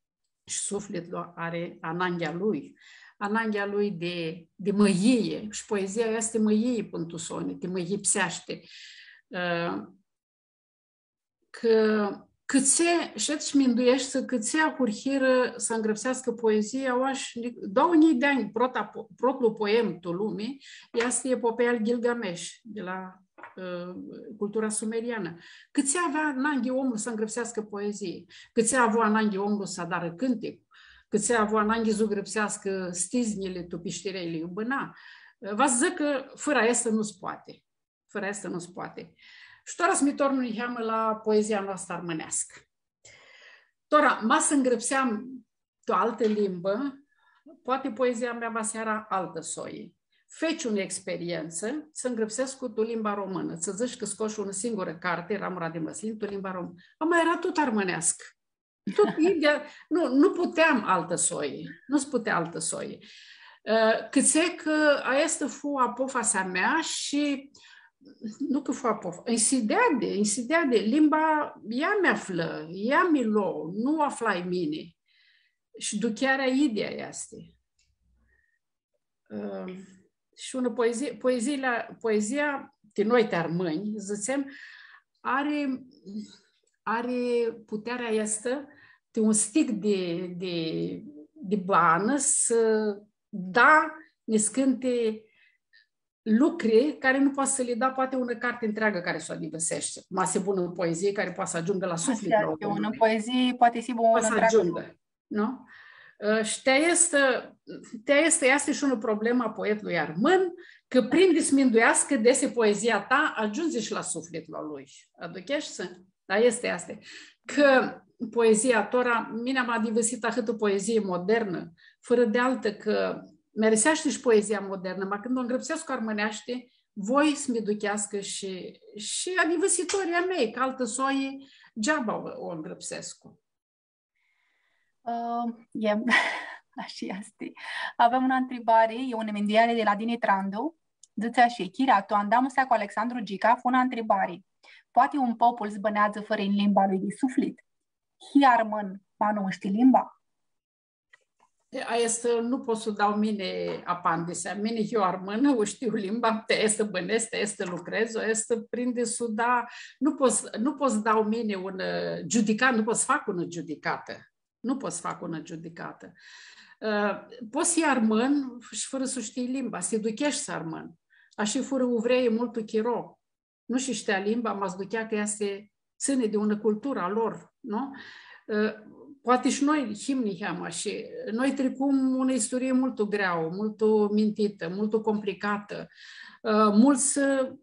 shi suflitlu ari ananghea lui, ananghea lui di, di mãyii, shi poezia easti mãyii pãn tu soni, ti mãyipseashti. Ã, cã, cãtse, shi atsea mindueshti, cãtse ahurhirã s-angrãpseascã poezii, aoa shi ni-, dauã njilji di anj, prota po-, protlu poem tu lumi, easti Epopeia al Gilgamesh, di la, ã, cultura sumerianã. Cãtse avea ananghi omlu s-angrãpseascã poezii, cãtse avu ananghi omlu s-adarã cãntic, cãtse avu ananghi s-zugrãpseascã stiznjili tu pishtireili iu bãna. Va s-dzãc cã fãrã aestã nu s-poati. Fãrã aestã nu s-poati. Shi tora s-mi tornu niheamã la poezia noastrã armãneascã. Tora, ma s-ngrãpseam tu altã limbã, poati poezia mea va s-eara altã soi. Feci unã experientsã s-ngrãpsescu tu limba românã. Tsã dzãsh cã scosh unã singurã carti, Ramura di mãslin, tu limba românã. Ama eara tut armãneascã. Tut idyea, nu, nu puteam altã soi. Nu s-putea altã soi. Ã, cãtse cã aestã fu apofasea mea shi, nu cã fu apof-, nj-si deadi, nj-si deadi, limba ea mi aflã, ea mi lo, nu u aflai mini. Shi duchearea idyea easti. Ã, shi unã poezii, poeziili, poezia, ti noi, ti armãnj, dzãtsem, ari, ari putearea aestã, ti un stic di, di, di banã, s-da niscãnti lucri cari nu poati s-li da, poati, unã carti ntreagã cari s-u adivãseshti. Ma s-hibã unã poezii cari poati s-agiungã la suflit. Ashi easti, unã poezii poati s-hibã unã ntreagã. Poati s-agiungã, nu? Ã, shi ti aestã, ti aestã easti shi unã problemã a poetlui armãn, cã prindi s-mindueascã desi poezia ta agiundzi shi la suflitlu a lui. Aducheshti? Aestã easti. Cã poezia, tora, mini am adivãsitã ahãtã poezii modernã, fãrã di altã, cã mi ariseashti shi poezia modernã, ma cãndu u ngrãpsescu armãneashti, voi s-mi ducheascã shi, shi adivãsitorlji a mei, cã altã soi, geaba u, u ngrãpsescu. Ã, e, ashi easti. Avem unã ntribari, e unã mindueari di la Dini Trandu. Dzãtsi ashi: Chira, tu andamusea cu Alexandru Gica, fu unã ntribari. Poati un popul s-bãneadzã fãrã limba lui di suflit? Hii armãn, ma nu u shtii limba? E, aestã nu pot s-u dau mini apandisea. Mini hiu armãnã, u shtiu limba, ti aestã bãnedz, ti aestã lucredz, aestã prindi s-u da, nu pot s-, nu pot s-dau mini un, ã, giudicat, nu pot s-fac unã giudicatã. Nu pot s-fac unã giudicatã. Ã, pots s-hii armãn shi fãrã s-u shtii limba, s-ti ducheshti armãn. Ashi furã uvrei multu chiro. Nu shi shtea limba, ma s-duchea cã easti, tsãni di unã culturã a lor, nu? Ã, poati shi noi him niheamã shi noi tricum unã isturii multu greauã, multu mintitã, multu complicatã. Ã, multsã, ã,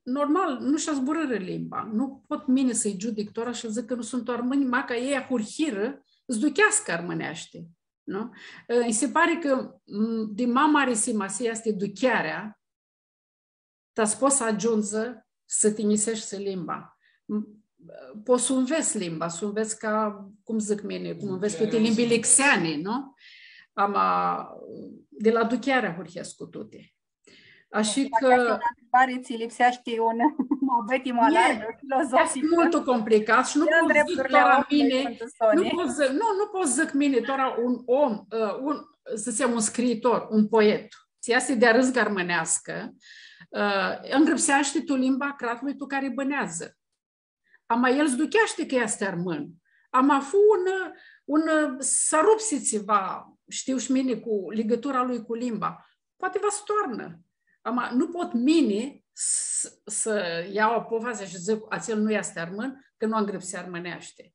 normal, nu sh-azburãrã limba. Nu pot mini s-lji giudic tora shi dzãc cã nu suntu armãnj, maca elj ahurhirã s-ducheascã armãneashti, nu? Ã, nji si pari cã, m, di ma mari simasii easti duchearea, ta s-pots s-agiundzi s-ti njiseashti limba. M, pots s-u nvets limba, s-u nvets ca, cum dzãc mini, cum nvets tuti limbili xeani, nu? Ama, di la ducheari ahurhescu tuti. Ashi cã... Aestã easti unã ntribari, tsi lipseashti un muabeti ma largu, filozoficu. Easti multu complicat shi nu pot s-dzãc tora mini, nu pot s-dzãc, nu, nu pot s-dzãc mini, tora un om, ã, un, s-dzãtsem, un scriitor, un poet, tsi easti di arãzgã armãneascã, ã, ngrãpseashti tu limba a cratlui tu cari bãneadzã. Ama el s-ducheashti cã easti armãn. Ama fu un, un, s-arupsi tsiva, shtiu shi mini, cu ligãtura lui cu limba. Poati va s-toarnã. Ama nu pot mini s-, s-ljau apofasea shi dzãc, atsel nu easti armãn, cã nu angrãpsi armãneashti.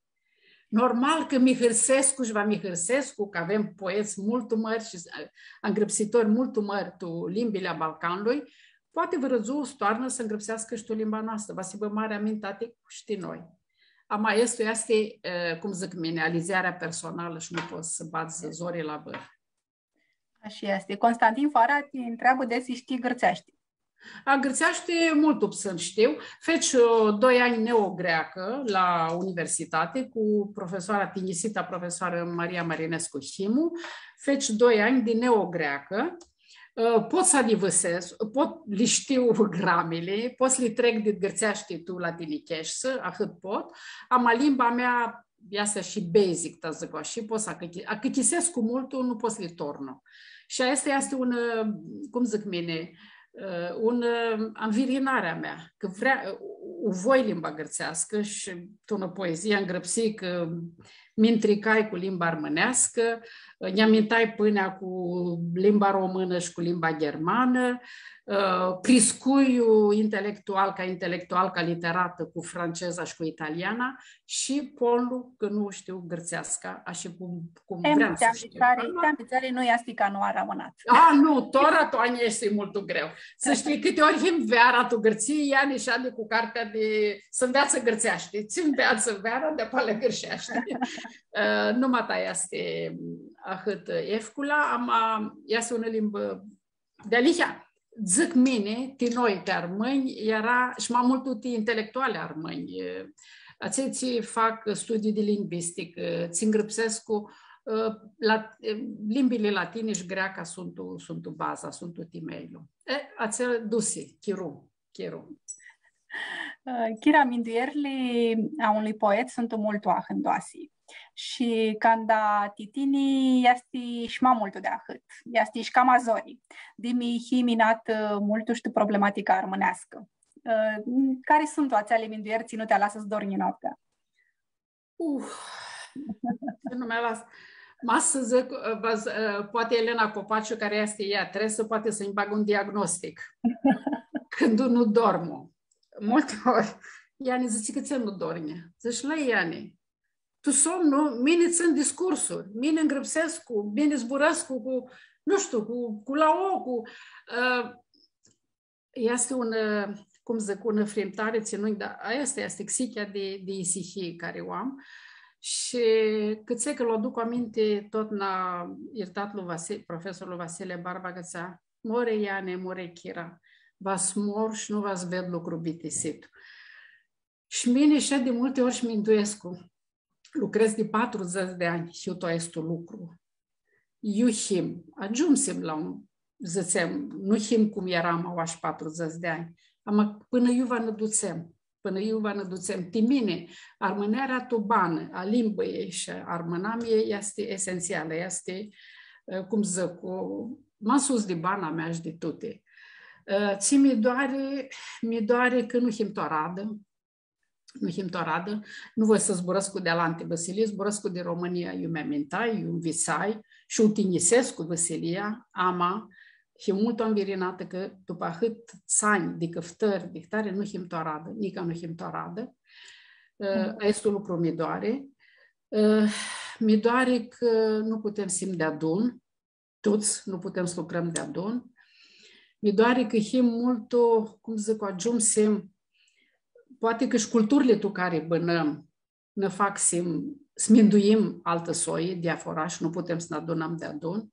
Normal cã mi hãrsescu shi va mi hãrsescu, cã avem poets multu mãri shi, ã, angrãpsitori multu mãri tu limbili a Balcanlui, poati vãrã dzuã s-toarnã s-angrãpseascã shi tu limba noastrã, va s-hibã mari amintaticu shi ti noi. Ama aestã easti, ã, cum dzãc mini, alidzearea personalã shi nu pots s-badz zori la vãr. Ashi easti. Constantin Fara ti ntreabã desi shtii gãrtseashti. A, gãrtseashti multu psãn shtiu. Feci, ã, doi anj neogreacã la universitati cu profesoara, tinjisita profesoarã Maria Marinescu Himu. Feci doi anj di neogreacã. Ã, pot s-adivãsescu, pot, li shtiu gramili, pot s-li trec di gãrtseashti tu latinicheashti, ahãt pot, ama limba mea easti shi basic, ta dzãc ashi, pot s-acãchi-, acãchisescu multu, nu pot s-li tornu. Shi aestã easti un, ã, cum dzãc mini, ã, un, ã, anvirinari a mea, cã vrea, ã, u voi limba gãrtseascã shi tu unã poezii angrãpsii cã mi ntricai cu limba armãneascã, nj-amintai pãnea cu limba românã shi cu limba ghermanã, ã, criscui intelectual, ca intelectual, ca literatã cu franceza shi cu italiana, shi ponlu cã nu shtiu gãrtseasca, ashi cum, cum vream s-shtiu. Ti ambitsari, ti ambitsari nu easti ca nu armãnat. A, nu, tora tu anj easti multu greu. S-shtii, cãti ori him veara tu Gãrtsii, ia nishadi cu cartea di s-nveatsã gãrtseashti. Tsi nveatsã veara, di-apoea gãrtseashti. Ã, numata easti ahãt efcula, ama easti unã limbã dealihea, dzãc mini, ti noi, ti armãnj, eara, shi ma multu ti intelectuali armãnj, ã, atselj tsi fac studii di lingvisticã, tsi ngrãpsescu, ã, la, ã, limbili latini shi greaca suntu, suntu baza, suntu timeljlu. E, atsea dusi, chiru, chiru. Ã, Kira, minduerli a unui poet suntu multu ahãndoasi. Shi canda ti tini easti shi ma multu di ahãt, easti shi cama zori. Dimi hii minatã, ã, multu shi tu problematica armãneascã. Ã, cari suntu atseali mindueri tsi nu ti alasã s-dornji noaptea? Uf, tsi nu mi alasã. Ma s-dzãc, va s-, poati Elena Copaciu, cari easti ea, trebuie s-, poati s-nji bagã un diagnostic. Cãndu nu dormu. Multi ori, Iani dzãtsi, cãtse nu dornji? Dzãc, lei, Iani, tu somnu, mini tsãn discursuri, mini ngrãpsescu, mini zburãscu cu, nu shtiu, cu, cu lao, cu, ã, easti un, ã, cum dzãc, unã frimtari tsi nu, da, aestã easti xichea di, di isihii cari u am. Shi cãtse cã lu aduc aminti, totna, irtatlu Vasi-, profesorlu Vasile Barba, cã dzãtsea, more, Iani, more, Kira, va s-mor shi nu va s-ved lucru bitisitu. Shi mini shi di multi ori shi minduescu, lucredz di patrudzãts di anj, hiu tu aestu lucru. Iu him, agiumsim la un, dzãtsem, nu him cum eram aoa shi patrudzãts di anj, ama pãnã iu va nã dutsem, pãnã iu va nã dutsem. Ti mini, armãnearea tu banã, a limbãljei shi a armãnamiljei easti esentsialã, easti, ã, cum dzãc, cu, ma sus di bana mea shi di tuti. Ã, tsi mi doari, mi doari cã nu him tu aradã, nu him tu aradã, nu voi s-zburãscu di alanti vãsilii, zburãscu di Romãnia, iu mi amintai, iu nvitsai, shi u tinjisescu vãsilia, ama, hiu multu anvirinatã cã dupã ahãts anj di cãftãri, di htari, nu him tu aradã, nica nu him tu aradã. Ã, aestu lucru mi doari. Ã, mi doari cã nu putem s-him deadun, tuts, nu putem s-lucrãm deadun. Mi doari cã him multu, cum dzãc, agiumsim, poati cã shi culturli tu cari bãnãm nã fac s-him, s-minduim altã soi, diafora, shi nu putem s-nã adunãm deadun.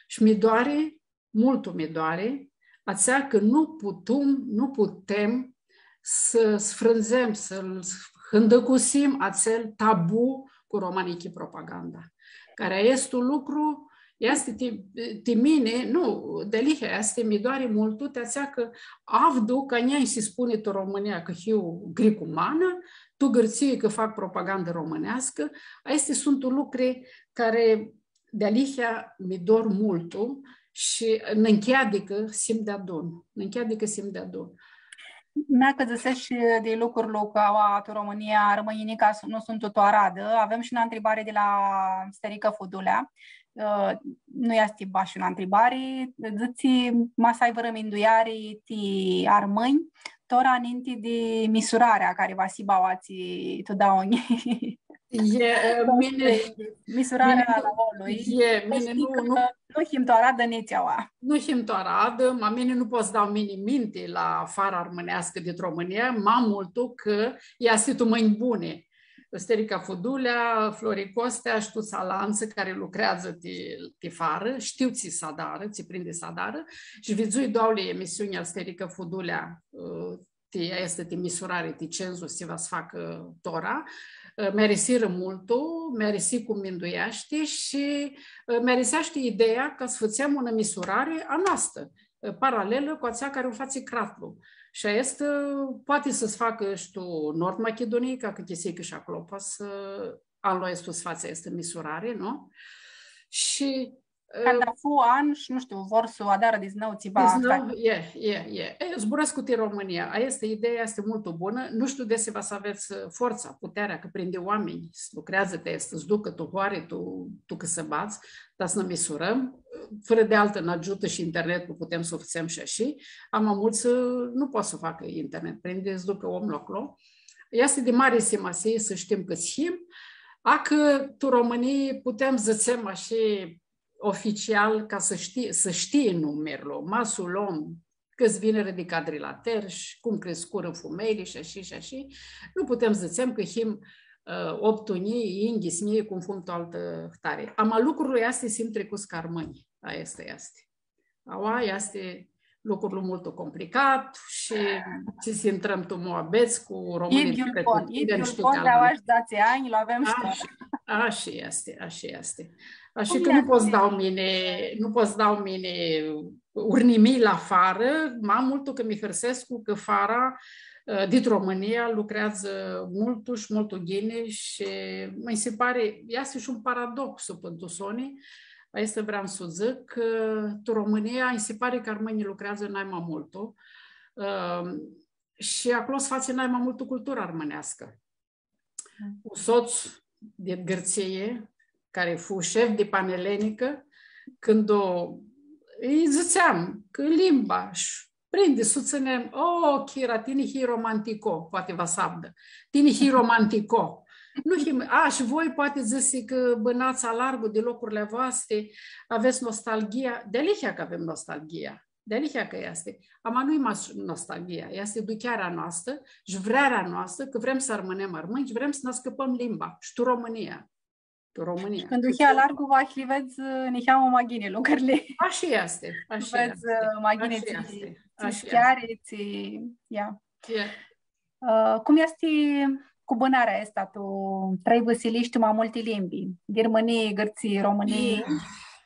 Shi mi doari, multu mi doari, atsea cã nu putum, nu putem s-, s-sfrãndzem, s-hãndãcusim atsel tabu cu romãnichi propaganda. Cari easti un lucru, easti ti, ti mini, nu, dealihea easti, mi doari multu, ti atsea cã avdu cã nj-ai s-spuni tu Romãnia cã hiu gricumanã, tu Gãrtsii cã fac propagandã romãneascã, aesti suntu lucri cari dealihea mi dor multu shi nã ncheadicã s-him deadun. Nã ncheadicã s-him deadun. Mea cã dzãseshi di lucrul cã aoa tu Romãnia armãnjlji nica s-, nu suntu tu aradã, avem shi unã ntribari di la Sterica Fudulea. Ã, nu easti bash unã ntribari, dzãtsi, ma s-ai vãrã mindueari ti armãnj, tora ninti di misurarea cari va s-hibã aoatsi tu daunji. E, e, mini, misurarea mini, a laolui. E, mini nu, nu, nu him tu aradã nitsi aoa. Nu him tu aradã, ma mini nu pot s-dau mini minti la fara armãneascã dit Romãnia, ma multu cã easti tu mãnj buni. Sterica Fudulea, Flori Costea shi tuts alantsã cari lucreadzã ti, ti farã, shtiu tsi s-adarã, tsi prindi s-adarã, shi vidzui doauãli emisiuni al Sterica Fudulea, ã, ti, aestã ti misurari, ti cenzus, tsi va s-facã tora. Ã, mi-arisirã multu, mi-arisi cum mindueashti shi, ã, mi-ariseashti ideea ca s-fãtsem unã misurari a noastrã, ã, paralelã cu atsea cari u fatsi cratlu. Shi aestã, ã, poati s-facã shi tu Nord Machidunii, ca cã chisei cã shi aclo poati s-, anlu aestu s-fatsi aestã misurari, nu? Shi, ã, canda fu an shi, nu shtiu, vor s-u adarã diznãu tsiva. Diznãu, e, e, e. E, zburãscu ti Romãnia. Aestã, ideea easti multu bunã. Nu shtiu desi va s-avets, ã, fortsa, putearea, cã prindi oaminj s-lucreadzã ti aestã, s-ducã tu hoari, tu, tu cãsãbadz, ta s-nã misurãm. Fãrã di altã, nã agiutã shi internetul, putem s-u fãtsem shi ashi. Ama multsã, ã, nu pot s-u facã internet, prindi s-ducã omlu aclo. Easti di mari simasii s-shtim cãts him, a cã tu Romãnii putem s-dzãtsem ashi oficial ca s-shtii, s-shtii numirlu, ma s-u lom, cãts vinirã di cadrilater shi cum criscurã fumeili shi ashi shi ashi. Nu putem s-dzãtsem cã him, ã, optu njilji, yinghits njilji, cum fum tu altã htari. Ama lucrul easti s-him tricuts ca armãnj, aestã easti. Aua easti lucrul multu complicat shi tsi s-intrãm tu muabets cu romãnjlji. Idyiul pon, idyiul pon di aoa shi dzatsi anj, lu avem shi tora. Ashi easti, ashi easti. Ashi cã nu pot s-dau mini, nu pot s-dau mini urnimii la farã, ma multu cã mi hãrsescu cã fara, ã, dit Romãnia lucreadzã multu shi multu ghini shi mi si pari, easti shi un paradoxu pãn tu soni, aestã vream s-u dzãc, cã tu Romãnia mi si pari cã armãnjlji lucreadzã nai ma multu, ã, shi aclo s-fatsi nai ma multu cultura armãneascã. Un sots di Gãrtsii, cari fu shef di Panelenicã, cãndu lji dzãtseam cã limba, shi prindi s-u tsãnem, „O, Chira, tini hii romantico”, poati va s-avdã, „tini hii romantico”. Nu him, a, shi voi poati dzãsi cã bãnats alargu di locurli a voasti, avets nostalghia, dealihea cã avem nostalghia. Dealihea cã easti. Ama nu-i mash nostalghia, easti duchearea noastrã shi vrearea noastrã, cã vrem s-armãnem armãnj shi vrem s-nã ascãpãm limba shi tu Romãnia. Tu Romãnia. Cãndu hii alargu, va li vedz, ã, niheamã ma ghini lucrili. Ashi easti, ashi easti. Vedz, ã, ma ghini tsi, tsi s-cheari, tsi, ia. Ã, cum easti cu bãnarea aestã tu trei vãsilii shi tu ma multi limbi? Ghirmãnii, Gãrtsii, Romãnii,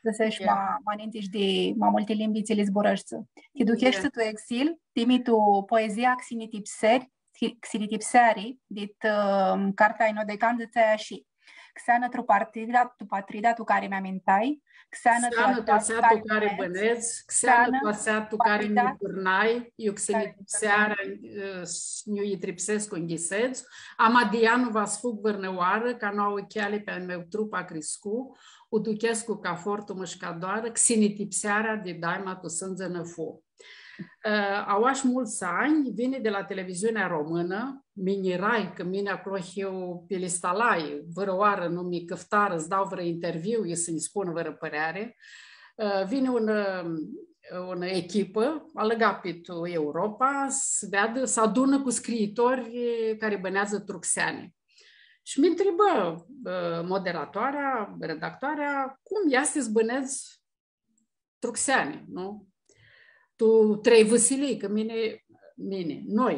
dzãseshi ma, ma ninti shi di ma multi limbi tsi li zburãshti. Ti ducheshti tu exil, timi tu poezia Xinitipseri, xi-, Xinitipseari, dit, ã, cartea Inodecan, dzãtsea ashi: Xeanã tu patrida, tu patrida tu cari mi amintai, xeanã tu atsea tu cari bãnedz, xeanã tu atsea tu cari mi turnai, iu xinitipsearea, ã, s-nj-u yitripsescu, nyisedz, ama di ea nu va s-fug vãrnãoarã, ca noauã cheali pi a meu trup acriscu, u duchescu ca fortumã shi ca doarã, xinitipsearea di daima tu sãndzã nã fu. Ã, aoa sh-multsã anj, vini di la Televiziunea Românã, mi njirai cã mini aclo hiu pi lista lai, vãrãoarã nu mi cãftarã s-dau vãrã interviu, i s-nji spunã vãrã pãreari. Ã, vini un, ã, unã echipã, alãga pi tu Europa, s-veadã, s-adunã cu scriitori cari bãneadzã tu xeani. Shi mi ntribã, ã, moderatoarea, redactoarea, cum easti s-bãnedz tu xeani, nu? Tu trei vãsilii, cã mini, mini, noi,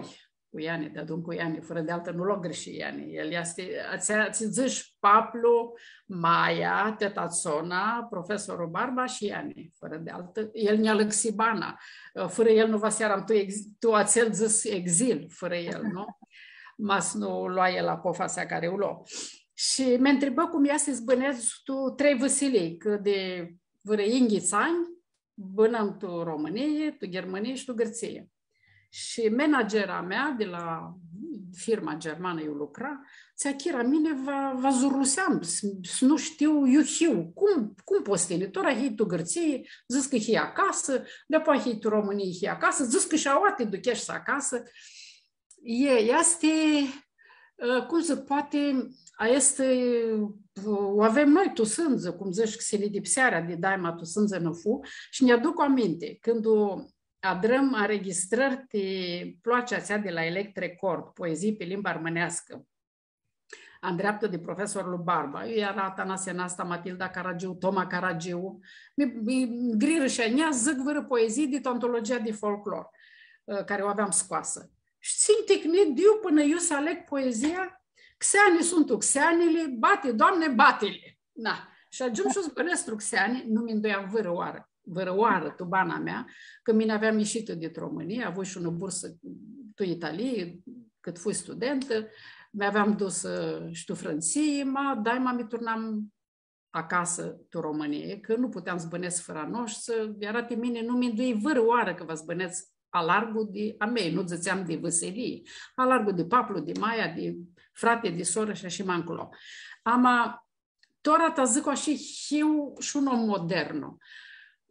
cu Iani, deadun cu Iani, fãrã di altã nu lu agãrshii Iani. El easti, atsea, tsi dzãts, paplu, maia, teta Tsona, profesorlu Barba shi Iani, fãrã di altã. El nj-alãxi bana. Fãrã el nu va s-earam tu ex-, tu atsel dzãs exil, fãrã el, nu? Ma s-nu loa el apofasea cari u lo. Shi mi ntribã cum easti s-bãnedz tu trei vãsilii, cã di vãrã yinghits anj, bãnãm tu Romãnii, tu Ghirmãnii shi tu Gãrtsii. Shi managera mea di la firma germanã iu lucra, dzãtsea: „Chira, mini va, va zurluseam, s-, s-nu shtiu iu hiu, cum, cum pots tini? Tora hii tu Gãrtsii, dzãts cã hii acasã, dapoaia hii tu Romãnii, hii acasã, dzãts cã shi aoa ti ducheshti acasã.” E, easti, ã, cum dzãc, poati aestã, ã, u avem noi tu sãndzã, cum dzãts, xinitipsearea di daima tu sãndzã nã fu, shi nj-aduc aminti, cãndu adrãm anregistrãri ti ploacea atsea di la Electrecord, poezii pi limba armãneascã, andreaptã di profesorlu Barba. Iu eara Atanase Nasta, Matilda Caragiu, Toma Caragiu. Mi, mi grirã shi a njia s-dzãc vãrã poezii di tu antologia di folclor, ã, cari u aveam scoasã. Shi tsi nj-ticni, di iu pãnã iu s-aleg poezia, xeani suntu xeanili, bati, Doamne, bati-li. Na, shi agiumshu s-bãnedz tu xeani, nu minduiam vãrãoarã, vãrãoarã tu bana mea, cã mini aveam ishitã dit Romãnii, avui shi unã bursã tu Italii, cãt fui studentã, mi aveam dusã, ã, shi tu Frãntsii, ma daima mi turnam acasã tu Romãnii, cã nu puteam s-bãnedz fãrã a noshtsã, eara ti mini, nu minduii vãrãoarã cã va s-bãnedz alargu di a mei, nu dzãtseam di vãsilii, alargu di paplu, di maia, di frati, di sorã shi ashi ma nclo. Ama, tora ta dzãc ashi, hiu shi un om modernu.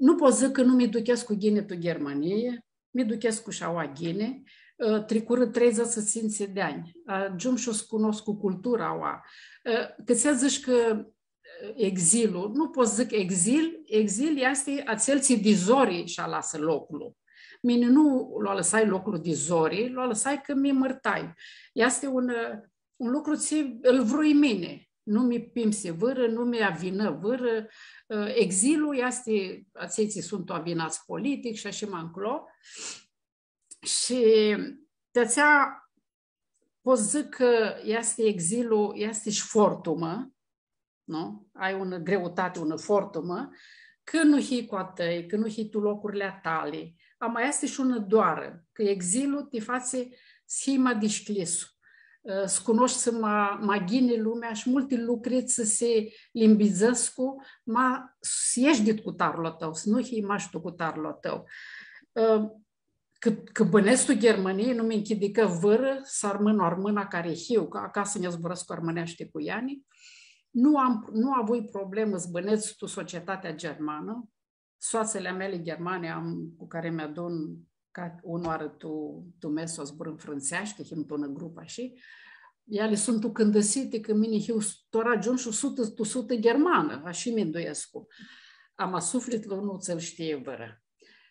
Nu pot s-dzãc cã nu mi duchescu ghini tu Ghirmãnii, mi duchescu shi aoa ghini, ã, tricurã treidzãts shi tsintsi di anj. Agiumshu s-cunoscu cultura aoa. Ã, cã tsi dzãts cã, ã, exilu, nu pot s-dzãc exil, exil easti atsel tsi di zori sh-alasã loclu. Mini nu lu alãsai loclu di zori, lu alãsai cã mi mãrtai. Easti un, ã, un lucru tsi lu vrui mini. Nu mi pimsi vãrã, nu mi avinã vãrã. Ã, exilu easti atselj tsi suntu avinats politic shi ashi ma nclo. Shi ti atsea pot s-dzãc cã easti exilu, easti shi fortumã, nu? Ai unã greutati, unã fortumã, cã nu hii cu a tãi, cã nu hii tu locurli a tali. Ama easti shi unã doarã, cã exilul ti fatsi s-hii ma dishcljis, ã, s-cunoshti ma, ma ghini lumea shi multi lucri tsã si limbidzãscu, ma s-eshti dit cutarlu a tãu, s-nu hii mash tu cutarlu a tãu. Ã, cã, cã bãnedz tu Ghirmãnii, nu mi nchidicã vãrã s-armãn armãna cari hiu, cã acasã nj-zburãscu armãneashti cu eani. Nu am, nu avui problemã s-bãnedz tu societatea germanã. Soatsãli a meali germani am, cu cari mi-adun ca unã oarã tu, tu mes, s-zburãm frãntseashti, him tu unã grupã shi eali suntu cãndãsiti cã mini hiu s-, tora agiumshu sutã tu sutã germanã, ashi minduescu. Ama suflitlu nu tsã-l shtii vãrã.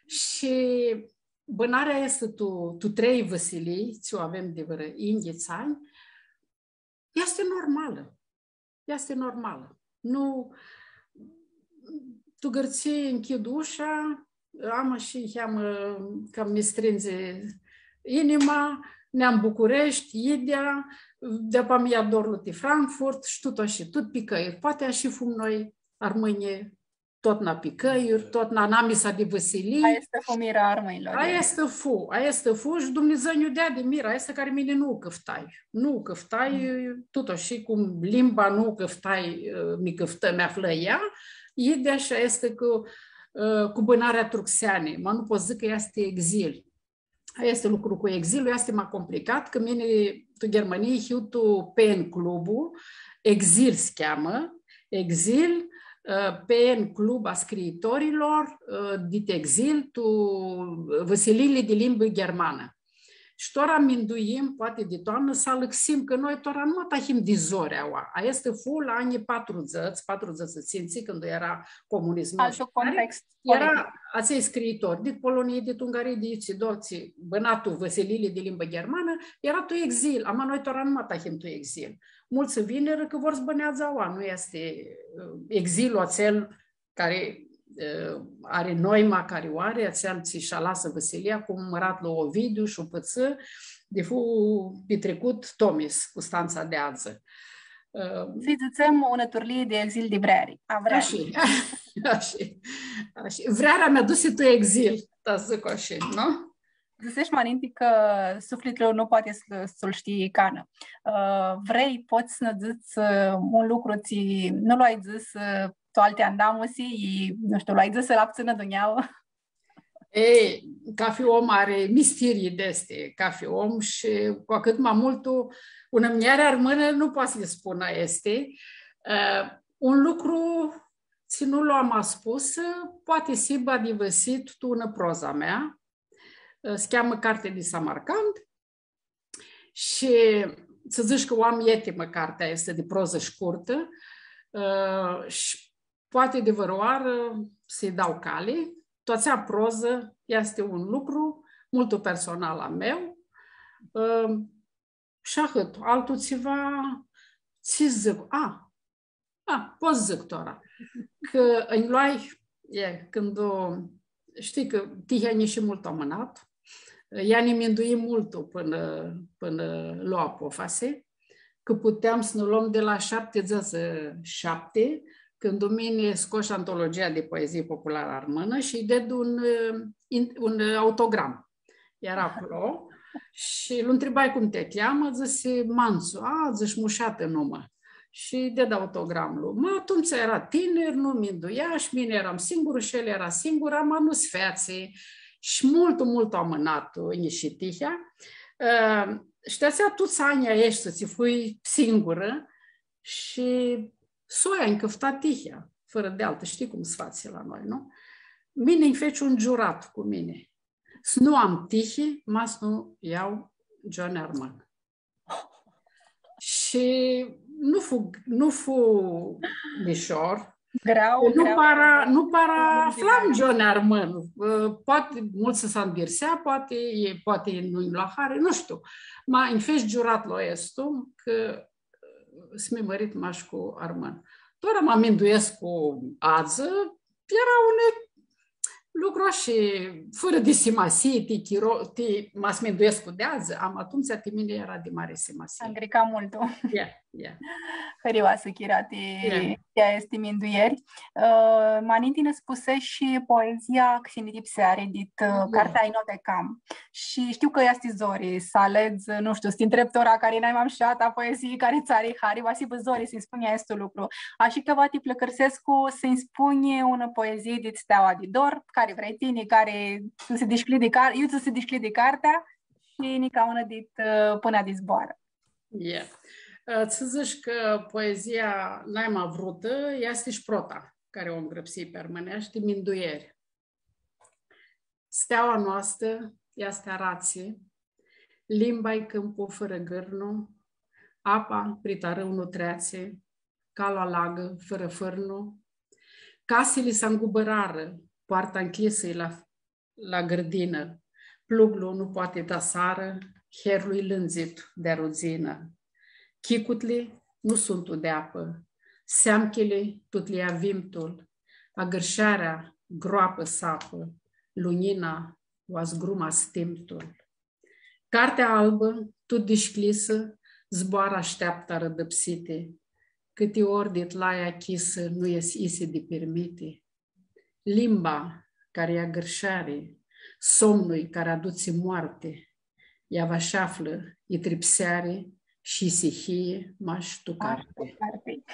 Shi bãnarea aestã tu, tu trei vãsilii, tsi u avem di vãrã yinghits anj, easti normalã. Easti normalã. Nu, tu Gãrtsii nchid usha, am shi niheamã cã mi strindzi inima, neam Bucureshti, idyea, deapoa mi lja dorlu ti Frankfurt, shi tut ashi, tut pi cãljuri. Poati ashi fum noi, armãnjlji, totna pi cãljuri, totna anamisa di vãsilii. Aestã fu mira a armãnjlor. Aestã fu, aestã fu shi Dumnidzã nj-u deadi mira aestã cari mini nu u cãftai. Nu u cãftai, tut ashi cum limba nu u cãftai, ã, mi cãftã, mi aflã ea, idyea shi aestã cu, ã, cu bãnarea tu xeani, ma nu pot s-dzãc cã easti exil. Aestã lucru cu exilul easti ma complicat, cã mini tu Ghirmãnii hiu tu P N Clubul, Exil s-cheamã, Exil, ã, P N Club a scriitorilor, ã, dit exil, tu vãsiliili di limbã ghermanã. Shi tora minduim, poati di toamnã, s-alãxim, cã noi tora nu ma tahim di zori aua. Aestã fu la anjlji patrudzãts, patrudzãts shi tsintsi, cãndu eara comunismul. Altu context. Eara politic. Atselj scriitori, dit Polonii, dit Ungarii, di itsi, di tsi, bãna tu vãsiliili di limbã ghermanã, eara tu exil, ama noi tora nu ma tahim tu exil. Multsã vinirã cã vor s-bãneadzã aua, nu easti, ã, exilul atsel cari, ã, ari noima cari u ari, atsel tsi sh-alasã vãsilia, cum mãratlu Ovidiu sh-u pãtsã, di fu pitricut Tomis, Custantsa di adzã. Ã, s-lji dzãtsem unã turlii di exil di vreari. A vreari. Ashi, ashi, ashi. Vrearea mi adusi tu exil, ta s-dzãc ashi, nu? Dzãseshi ma ninti cã suflitlu nu poati s-, s-lu shtii canã. Ã, vrei, pots s-nã dzãts, ã, un lucru tsi nu lu ai dzãs, ã, tu alti andamusi, i, nu shtiu, lu ai dzãs s-lu aptsãnã dunjaua? Ei, cafi om ari mistirii di aesti, cafi om, shi cu atãt ma multu, unã mnjari armãnã nu poati s-lji spunã aesti. Ã, un lucru tsi nu lu am aspusã, poati s-hibã adivãsit tu unã prozã a mea, ã, s-cheamã Cartea di Samarcand, shi s-dzãc cã u am etimã cartea aestã di prozã shcurtã, ã, shi poati di vãrãoarã s-lji dau cali. Tu atsea prozã easti un lucru multu personal a meu, ã, shi ahãt, altu tsiva, tsi dzãc, a, a, pot s-dzãc tora, cã nj-loai, e, cãndu, shtii cã tihea nji shi multu amãnat, ea nã mindui multu pãnã, pãnã lo apofasi, cã puteam s-nã lom di la shaptidzãts shi shapti, cãndu mini scosh antologia di poezii popularã armãnã shi lji ded un, ã, in-, un, ã, autogram. Eara aclo shi lu ntribai cum ti cljamã, dzãsi Mantsu, a, dzãsh, mushatã numã. Shi lji ded autogramlu. Ma atumtsea eara tinir, nu minduia, shi mini earam singurã shi el eara singur, ama nu s-featsi. Shi multu, multu amãnat nji shi tihea. Ã, shi di atsea tuts anjlji aeshti tsi fui singurã shi soia nj-cãfta tihea, fãrã di altã, shtii cum s-fatsi la noi, nu? Mini nj-feci un giurat cu mini. S-nu am tihi, ma s-nu ljau gioni armãn. Shi nu fu, nu fu lishor. Greu, nu greu, para, greu. Nu para aflam gioni armãn. Ã, poati multsã s-anvirsea, poati, e, poati nu-lj loa hari, nu shtiu. Ma nj-feci giuratlu aestu, cã s-mi mãrit mash cu armãn. Tora ma minduescu adzã, eara un lucru ashi, fãrã di simasii, ti chiro-, ti, ma s-minduescu di adzã, ama atumtsea ti mini eara di mari simasii. Angrica multu. E. Hãrioasã, Kira, ti, ti aesti minduieri. Ã, ma ninti nã spuseshi shi poezia Xiniripseari dit, ã, cartea Ai nu di cam. Shi shtiu cã easti zori s-aledz, nu shtiu, s-ti ntreb tora cari-i naima mshata poezii cari tsã ari hari, va s-hibã zori s-nji spunj aestu lucru. Ashi cã va ti pãlãcãrsescu s-nji spunj unã poezii dit Steaua di Dor, cari vrei tini, cari tsã si dishcljidi car-, iu tsã si dishcljidi cartea, shi nica unã dit, ã, Pãna di zboarã. Ã, tsã dzãc cã poezia naima vrutã easti shi prota, cari u ngrãpsii pi armãneashti, Minduieri. Steaua noastã easti aratsi, limba-i cãmpu fãrã gãrnu, apa prit arãu nu treatsi, calua alagã fãrã fãrnu, casili s-angubãrarã, poarta ncljisã-i la la gãrdinã, pluglu nu poati da sarã, herlu-i lãndzit di arudzinã. Chicutli nu suntu di apã, seamchili tut li ia vimtul, agãrsharea groapã sapã, lunjina u azgruma stimtul. Cartea albã, tut dishcljisã, zboarã ashteaptã arãdãpsiti, cãti ori di tlaia chisã nu es isi di pirmiti. Limba cari agãrshari, somnul cari adutsi moarti, ea va sh-aflã itripseari shi isihii mash tu carti.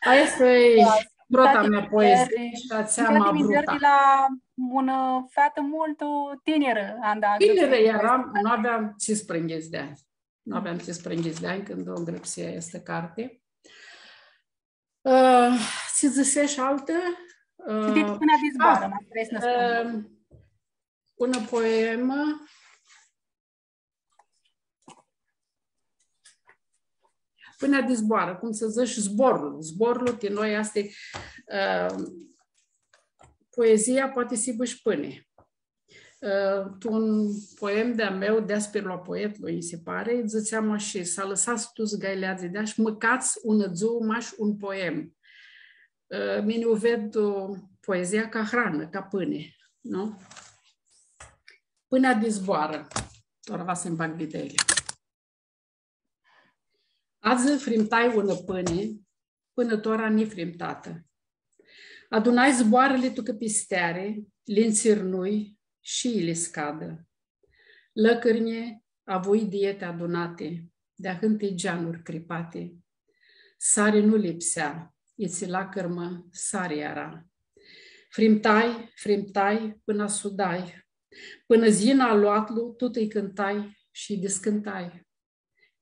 Aestã e prota mea poezii shi atsea ma bruta. Di la unã featã multu tinirã, anda. Tinirã earam, nu aveam tsisprãyinghits di anj. Nu aveam tsisprãyinghits di anj cãndu u ngrãpsii aestã carti. Ã, tsi dzãsesh altã? Ã, Pãna di zboarã, ma vrei s-nã spunj. Ã, unã poemã. Pãna di zboarã, cum s-dzãts, zborlu. Zborlu, ti noi, aestã e, ã, poezia poati s-hibã shi pãni. Ã, tu un poem di-a meu, Deaspirlu a poetlu, nji si pari, dzãtseam ashi: s-alãsats tuts gaileadzlji di ashi, mãcats unã dzuã mash un poem. Ã, mini u ved, ã, poezia ca hranã, ca pãni, nu? Pãna di zboarã. Tora va s-nji bag videili. Adzã frimtai unã pãni, pãnã tora nifrimtatã. Adunai zboarãli tu cãpisteari, li ntsirnui shi li scadã. Lãcãrnji avui di eti adunati, di ahãnti geanuri cripati. Sari nu lipsea, itsi lacãrmã sari eara. Frimtai, frimtai, pãnã sudai, pãnã s-yinã aluatlu, tut ãlj cãntai shi discãntai.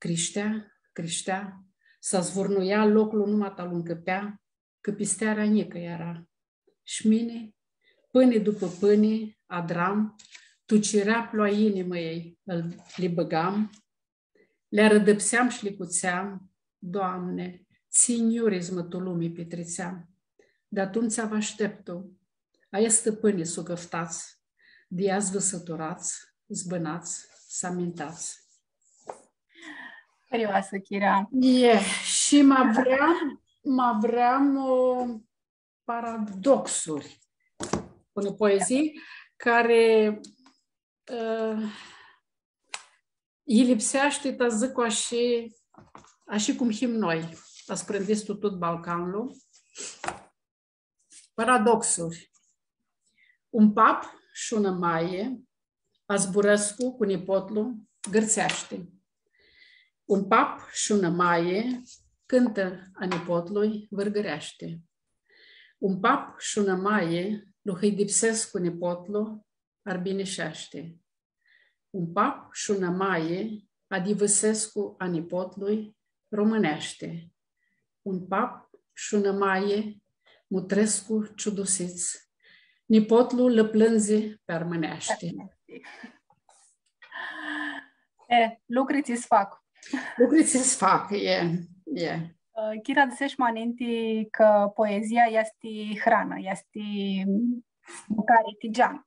Crishtea, crishtea, s-azvurnuia, loclu numata lu ncãpea, cãpistearea njicã eara. Sh-mini, pãni dupã pãni, adram, tu cireaplu a inimãljei li bãgam, li arãdãpseam sh-li cutseam, Doamne, tsi njiurizmã tu lumi pitritseam. Di atumtsea vã ashteptu, aestã pãni s-u cãftats, di ea s-vã sãturats, s-bãnats, s-amintats. Hãrioasã, Kira. E, shi ma vream, ma vream, ã, paradoxuri. Unã poezii cari, ã, lji lipseashti, ta dzãc ashi, ashi cum him noi, asprãndits tu tut Balcanlu. Paradoxuri. Un pap sh-unã maie azburãscu cu nipotlu gãrtseashti. Un pap sh-unã maie cãntã a nipotlui vãrgãreashti. Un pap sh-unã maie lu hãidipsescu cu nipotlu arbinisheashti. Un pap sh-unã maie adivãsescu a nipotlui romãneashti. Un pap sh-unã maie mutrescu ciudusits. Nipotlu lã plãndzi pi armãneashti. E, lucri tsi s-fac. Lucri tsi s-fac, e, e. Ã, Kira, dzãsesh ma ninti cã poezia easti hranã, easti mãcari ti gean.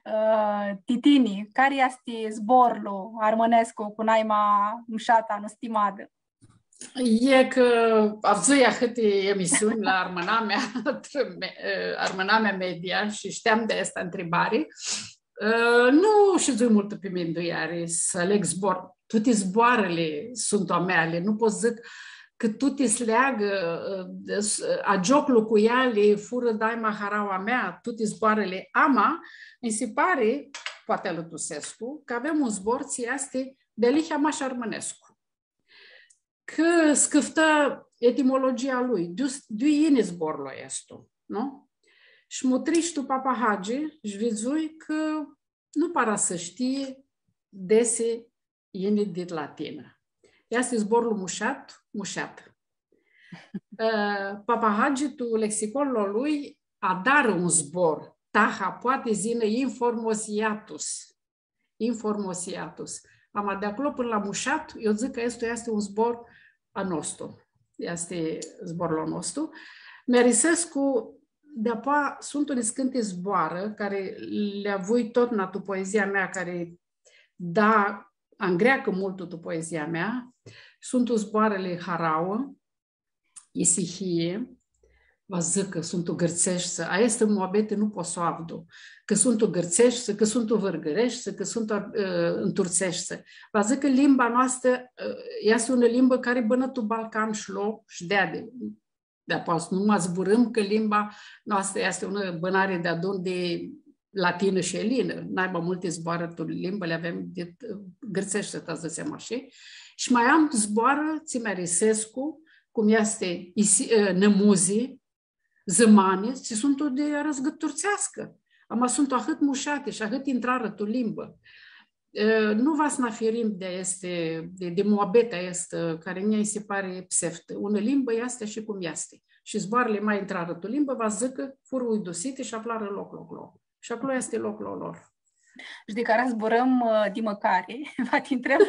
Ã, ti tini, cari easti zborlu armãnescu cu naima mshata, nu s-ti madã? E cã avdzãi ahãti emisiuni la Armãnamea, Armãnamea Media shi shteam di aestã ntribari. Ã, nu shidzui multu pi mindueari s-aleg zbor. Tuti zboarãli suntu a meali. Nu pot s-dzãc cã tuti s-leagã, ã, s-, agioclu cu eali furã daima haraua mea, tuti zboarãli, ama, nji si pari, poati alãtusescu, cã avem un zbor tsi easti dealihea mash armãnescu. Cã s-cãftã etimologia lui, di iu, di iu yini zborlu aestu, nu? Shi mutrish tu Papahagi shi vidzui cã nu para s-shtii desi yini dit latinã. Easti zborlu mushat, mushat. Ã, Papahagi tu lexiconlu a lui adarã un zbor, taha poati s-yinã informosiatus. Informosiatus. Ama di aclo pãnã la mushat, eu dzãc cã aestu easti un zbor a nostru. Easti zborlu a nostru. Mi arisescu, deapoa suntu niscãnti zboarã cari li avui totna tu poezia mea, cari da, angreacã multu tu poezia mea, suntu zboarãli harauã, isihii, va dzãcã, suntu gãrtseshti, aestã muabeti nu pot s-u avdu, cã suntu gãrtseshti, cã suntu vãrgãreshti, cã suntu, ã, nturtseshti. Va dzãcã, limba noastrã, ã, easti unã limbã cari bãnã tu Balcan shi lo shi deadi. Dar poati s-nu ma zburãm cã limba noastrã easti unã bãnari deadun di latinã shi elinã. Nai ma multi zboarã tu limbã li avem di, ã, gãrtseshti, ta s-dzãtsem ashi. Shi ma am zboarã tsi mi arisescu, cum easti isi-, ã, nãmuzi, zãmani, tsi suntu di arãzgãturtseascã. Ama suntu ahãt mushati shi ahãt intrarã tu limbã. Ã, nu va s-nã afirim di aestã, di, di muabetea aestã, cari nji si pari pseftã. Unã limbã easti shi cum easti. Shi zboarãli ma intrarã tu limbã, va dzãcã, furã uidusiti shi aflarã loc, loc, loc. Shi aclo easti loclu a lor. Shi di cara zburãm, ã, di mãcari, va ti ntreb,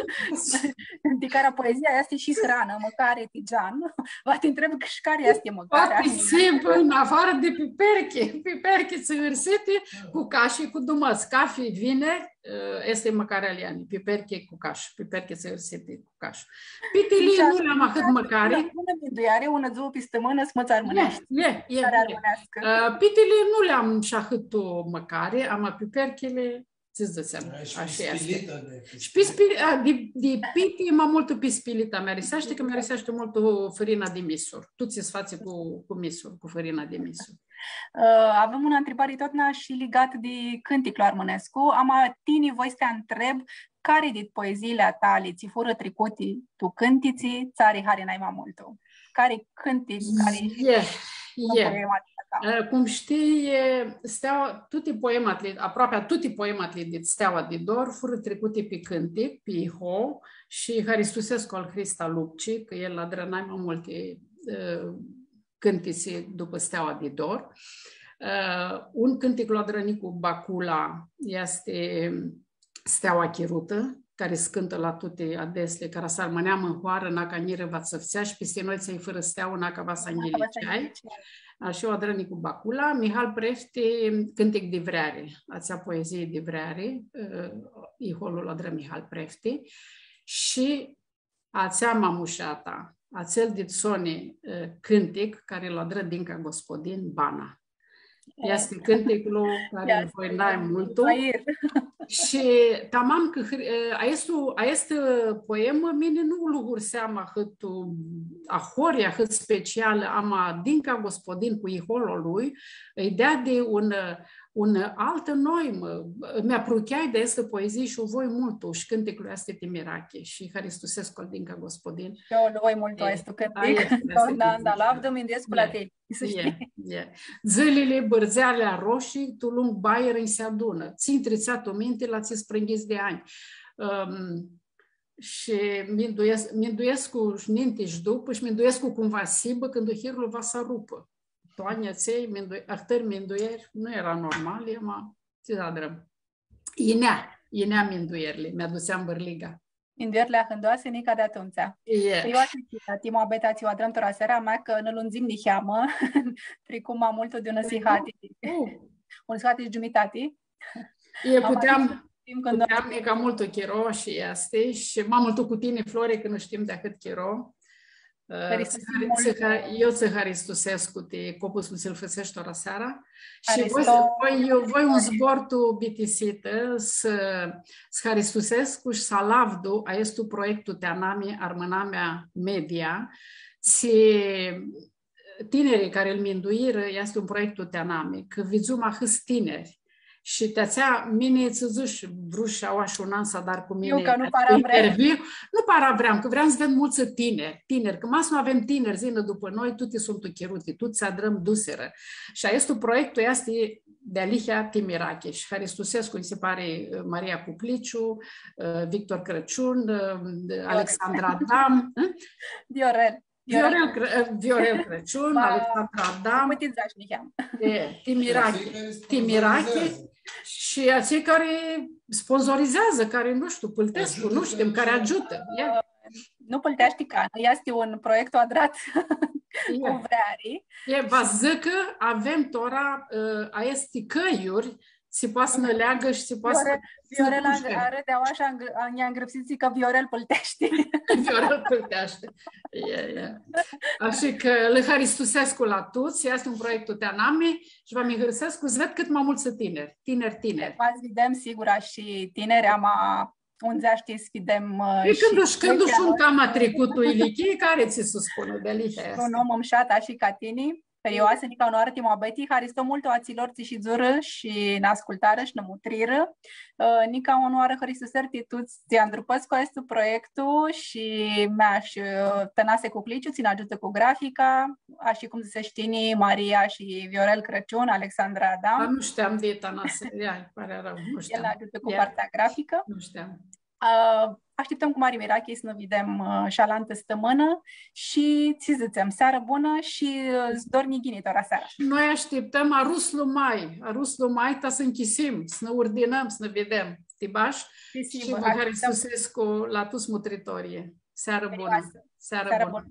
di cara poezia easti shi hranã, mãcari, tigean, va ti ntreb shi cari easti mãcarea. Poati s-hibã, în afarã di piperchi, piperchi tsãhãrsiti cu cash shi cu dumãts. Cafi vineri, ã, easti mãcarea a Liani, piperchi cu cash, piperchi tsãhãrsiti cu cash. Pitili nu li am ahãt mãcari. Unã, unã mindueari, unã dzuã pi stãmãnã, s-mãts armãneashti. E, e, e, e. Cari armãneascã. Ã, pitili nu li am shi ahãt mãcari, ama piperchili, tsi dzãtsem, ashi easti. Shi pispilita, di, di piti, ma multu pispilita mi ariseashti, cã mi ariseashti multu fãrina di misur. Tut tsi s-fatsi cu, cu misur, cu fãrina di misur. Ã, avem unã ntribari totna shi ligat di cãnticlu armãnescu. Ama tini voi s-ti ntreb, cari dit poeziili a tali tsi furã tricuti tu cãntitsi, tsã ari hari nai ma multu? Cari cãntic, cari poemã a ta? Ã, cum shtii, e, Steaua, tuti poematli, aproapi tuti poematli di Steaua di Dor furã tricuti pi cãntic, pi iho, shi haristusescu al Hrista Lupci, cã el adrã nai ma multi, ã, cãntitsi dupã Steaua di Dor. Ã, un cãntic lu adrã Nicu Bacula, easti Steaua Chirutã, cari s-cãntã la tuti adetsli, cara s-armãneam tu hoarã, naca njirã va tsãftsea, shi pisti noi tsi-i fãrã steauã, naca va s-anghiliceai. Ashi u adrã Nicu Bacula. Mihal Prefti, Cãntic di vreari, atsea poezii di vreari, ã, iholu lu adrã Mihal Prefti. Shi atsea ma mushata, atsel dit soni, ã, cãntic cari lu adrã Dinca Gospodin, Bana. Easti cãnticlu cari lu voi nai multu. Shi tamam cã hãr-, ã, aestu, aestã poemã, mini nu u lugursea ahãt, ahoryea ahãt specialã, ama Dinca Gospodin cu iholu a lui, ãlj deadi un, ã, unã altã noimã. Mi aprucheai di aestã poezii shi u voi multu, shi cãnticlu easti ti mirachi, shi haristusescu al Dinca Gospodin. Eu lu voi multu aestu cãntic, aestã, aestã, da, da, lu avdu, minduescu la tini, s-shtii. Dzãlili, bãrdzearli aroshi, tu lung bair nji s-adunã. Tsi-nj tritsea tu minti la tsi sprãnghits di anj. Ãm, shi mindues-, minduescu shi ninti shi dupã, shi minduescu cum va s-hibã cãndu hirlu va s-arupã. Tu anjlji atselj, mindu-, ahtãri mindueri, nu eara normali, ama tsi s-adrãm. Yinea, yinea minduerli, mi-adutseam bãrliga. Minduerli ahãndoasi, nica di atumtsea. Pãrioasi, ti muabeta tsi u adrãm tora seara, ma cã nã lundzim niheamã, tricum ma multu di unã sihati. Unã sihati shi giumitati. E, puteam, puteam nica multu chiro shi easti, shi ma multu cu tini, Flori, cã nã shtim di ahãt chiro. Ã, Haristo multu. Eu tsã haristusescu ti copuslu tsi-l fãtseshti tora seara. Shi voi, voi, eu voi un zbor tu bitisitã, s-, s-haristusescu shi s-alavdu aestu proiectu ti anami, Armãnamea Media, tsi tinirlji cari lu minduirã, easti un proiectu ti anami, cã vidzum ahãts tiniri. Shi ti atsea, mini tsã dzãsh, vrush aoa shi un an s-adar cu mini interviu. Nu para vream, cã vream s-ved multsã tiniri, tiniri, cã ma s-nu avem tiniri s-yinã dupã noi, tuti suntu chiruti, tuti s-adrãm dusirã. Shi aestu proiectu easti dealihea ti mirachi. Shi haristusescu, nji si pari, Maria Cucliciu, Victor Crãciun, Alexandra Adam, Viorel. Viorel Crã-, Viorel Crãciun, Alexandra Adam, ti mirachi, ti mirachi, shi atselj cari sponsorizeadzã, cari, nu shtiu, pãltescu, nu shtim, cari agiutã. Nu pãlteashti canã, easti un proiectu adrat cu vreari. Va dzãc cã avem tora, ã, aesti cãljuri, tsi poati s-nã leagã shi tsi poati s-nã... Viorel, Viorel arãdea aoa shi nj-angrãpsi, dzãc cã Viorel pãlteashti. Viorel pãlteashti. Ashi cã lã haristusescu la tuts, easti un proiectu ti anami shi va mi hãrsescu s-ved cãt ma multsã tiniri, tiniri, tiniri. Va s-videm, sigura, shi tiniri, ama undzea, shtii, s-videm, ã, shi cãndu, shi cãndu suntu cama tricutu ilichii, cari tsi s-spunã, dealihea easti. Un om mushat, ashi ca tini. Periu, nica unãoarã ti muabeti, haristo multu atsilor tsi shidzurã shi nã ascultarã shi nã mutrirã. Ã, nica unãoarã hãristuseri ti tuts tsi andrupãscu aestu proiectu shi mea shi, ã, Tãnase Cucliciu, tsi nã agiutã cu grafica, ashi cum dzãsesh tini, Maria shi Viorel Crãciun, Alexandra Adam. A, nu shteam di Tãnase, ia, pari arãu, nu shteam. El nã agiutã cu partea graficã. Nu shteam. Ã, ashtiptãm cu mari mirachi s-nã videm, ã, shi alantã stãmãnã shi tsi dzãtsem, searã bunã shi, ã, s-dornji ghini tora seara. Noi ashtiptãm aruslu mai, aruslu mai ta s-nchisim, s-nã urdinãm, s-nã videm. Ti bash? Shi vã haristusescu la tuts mutritorlji. Searã bunã. Searã bunã.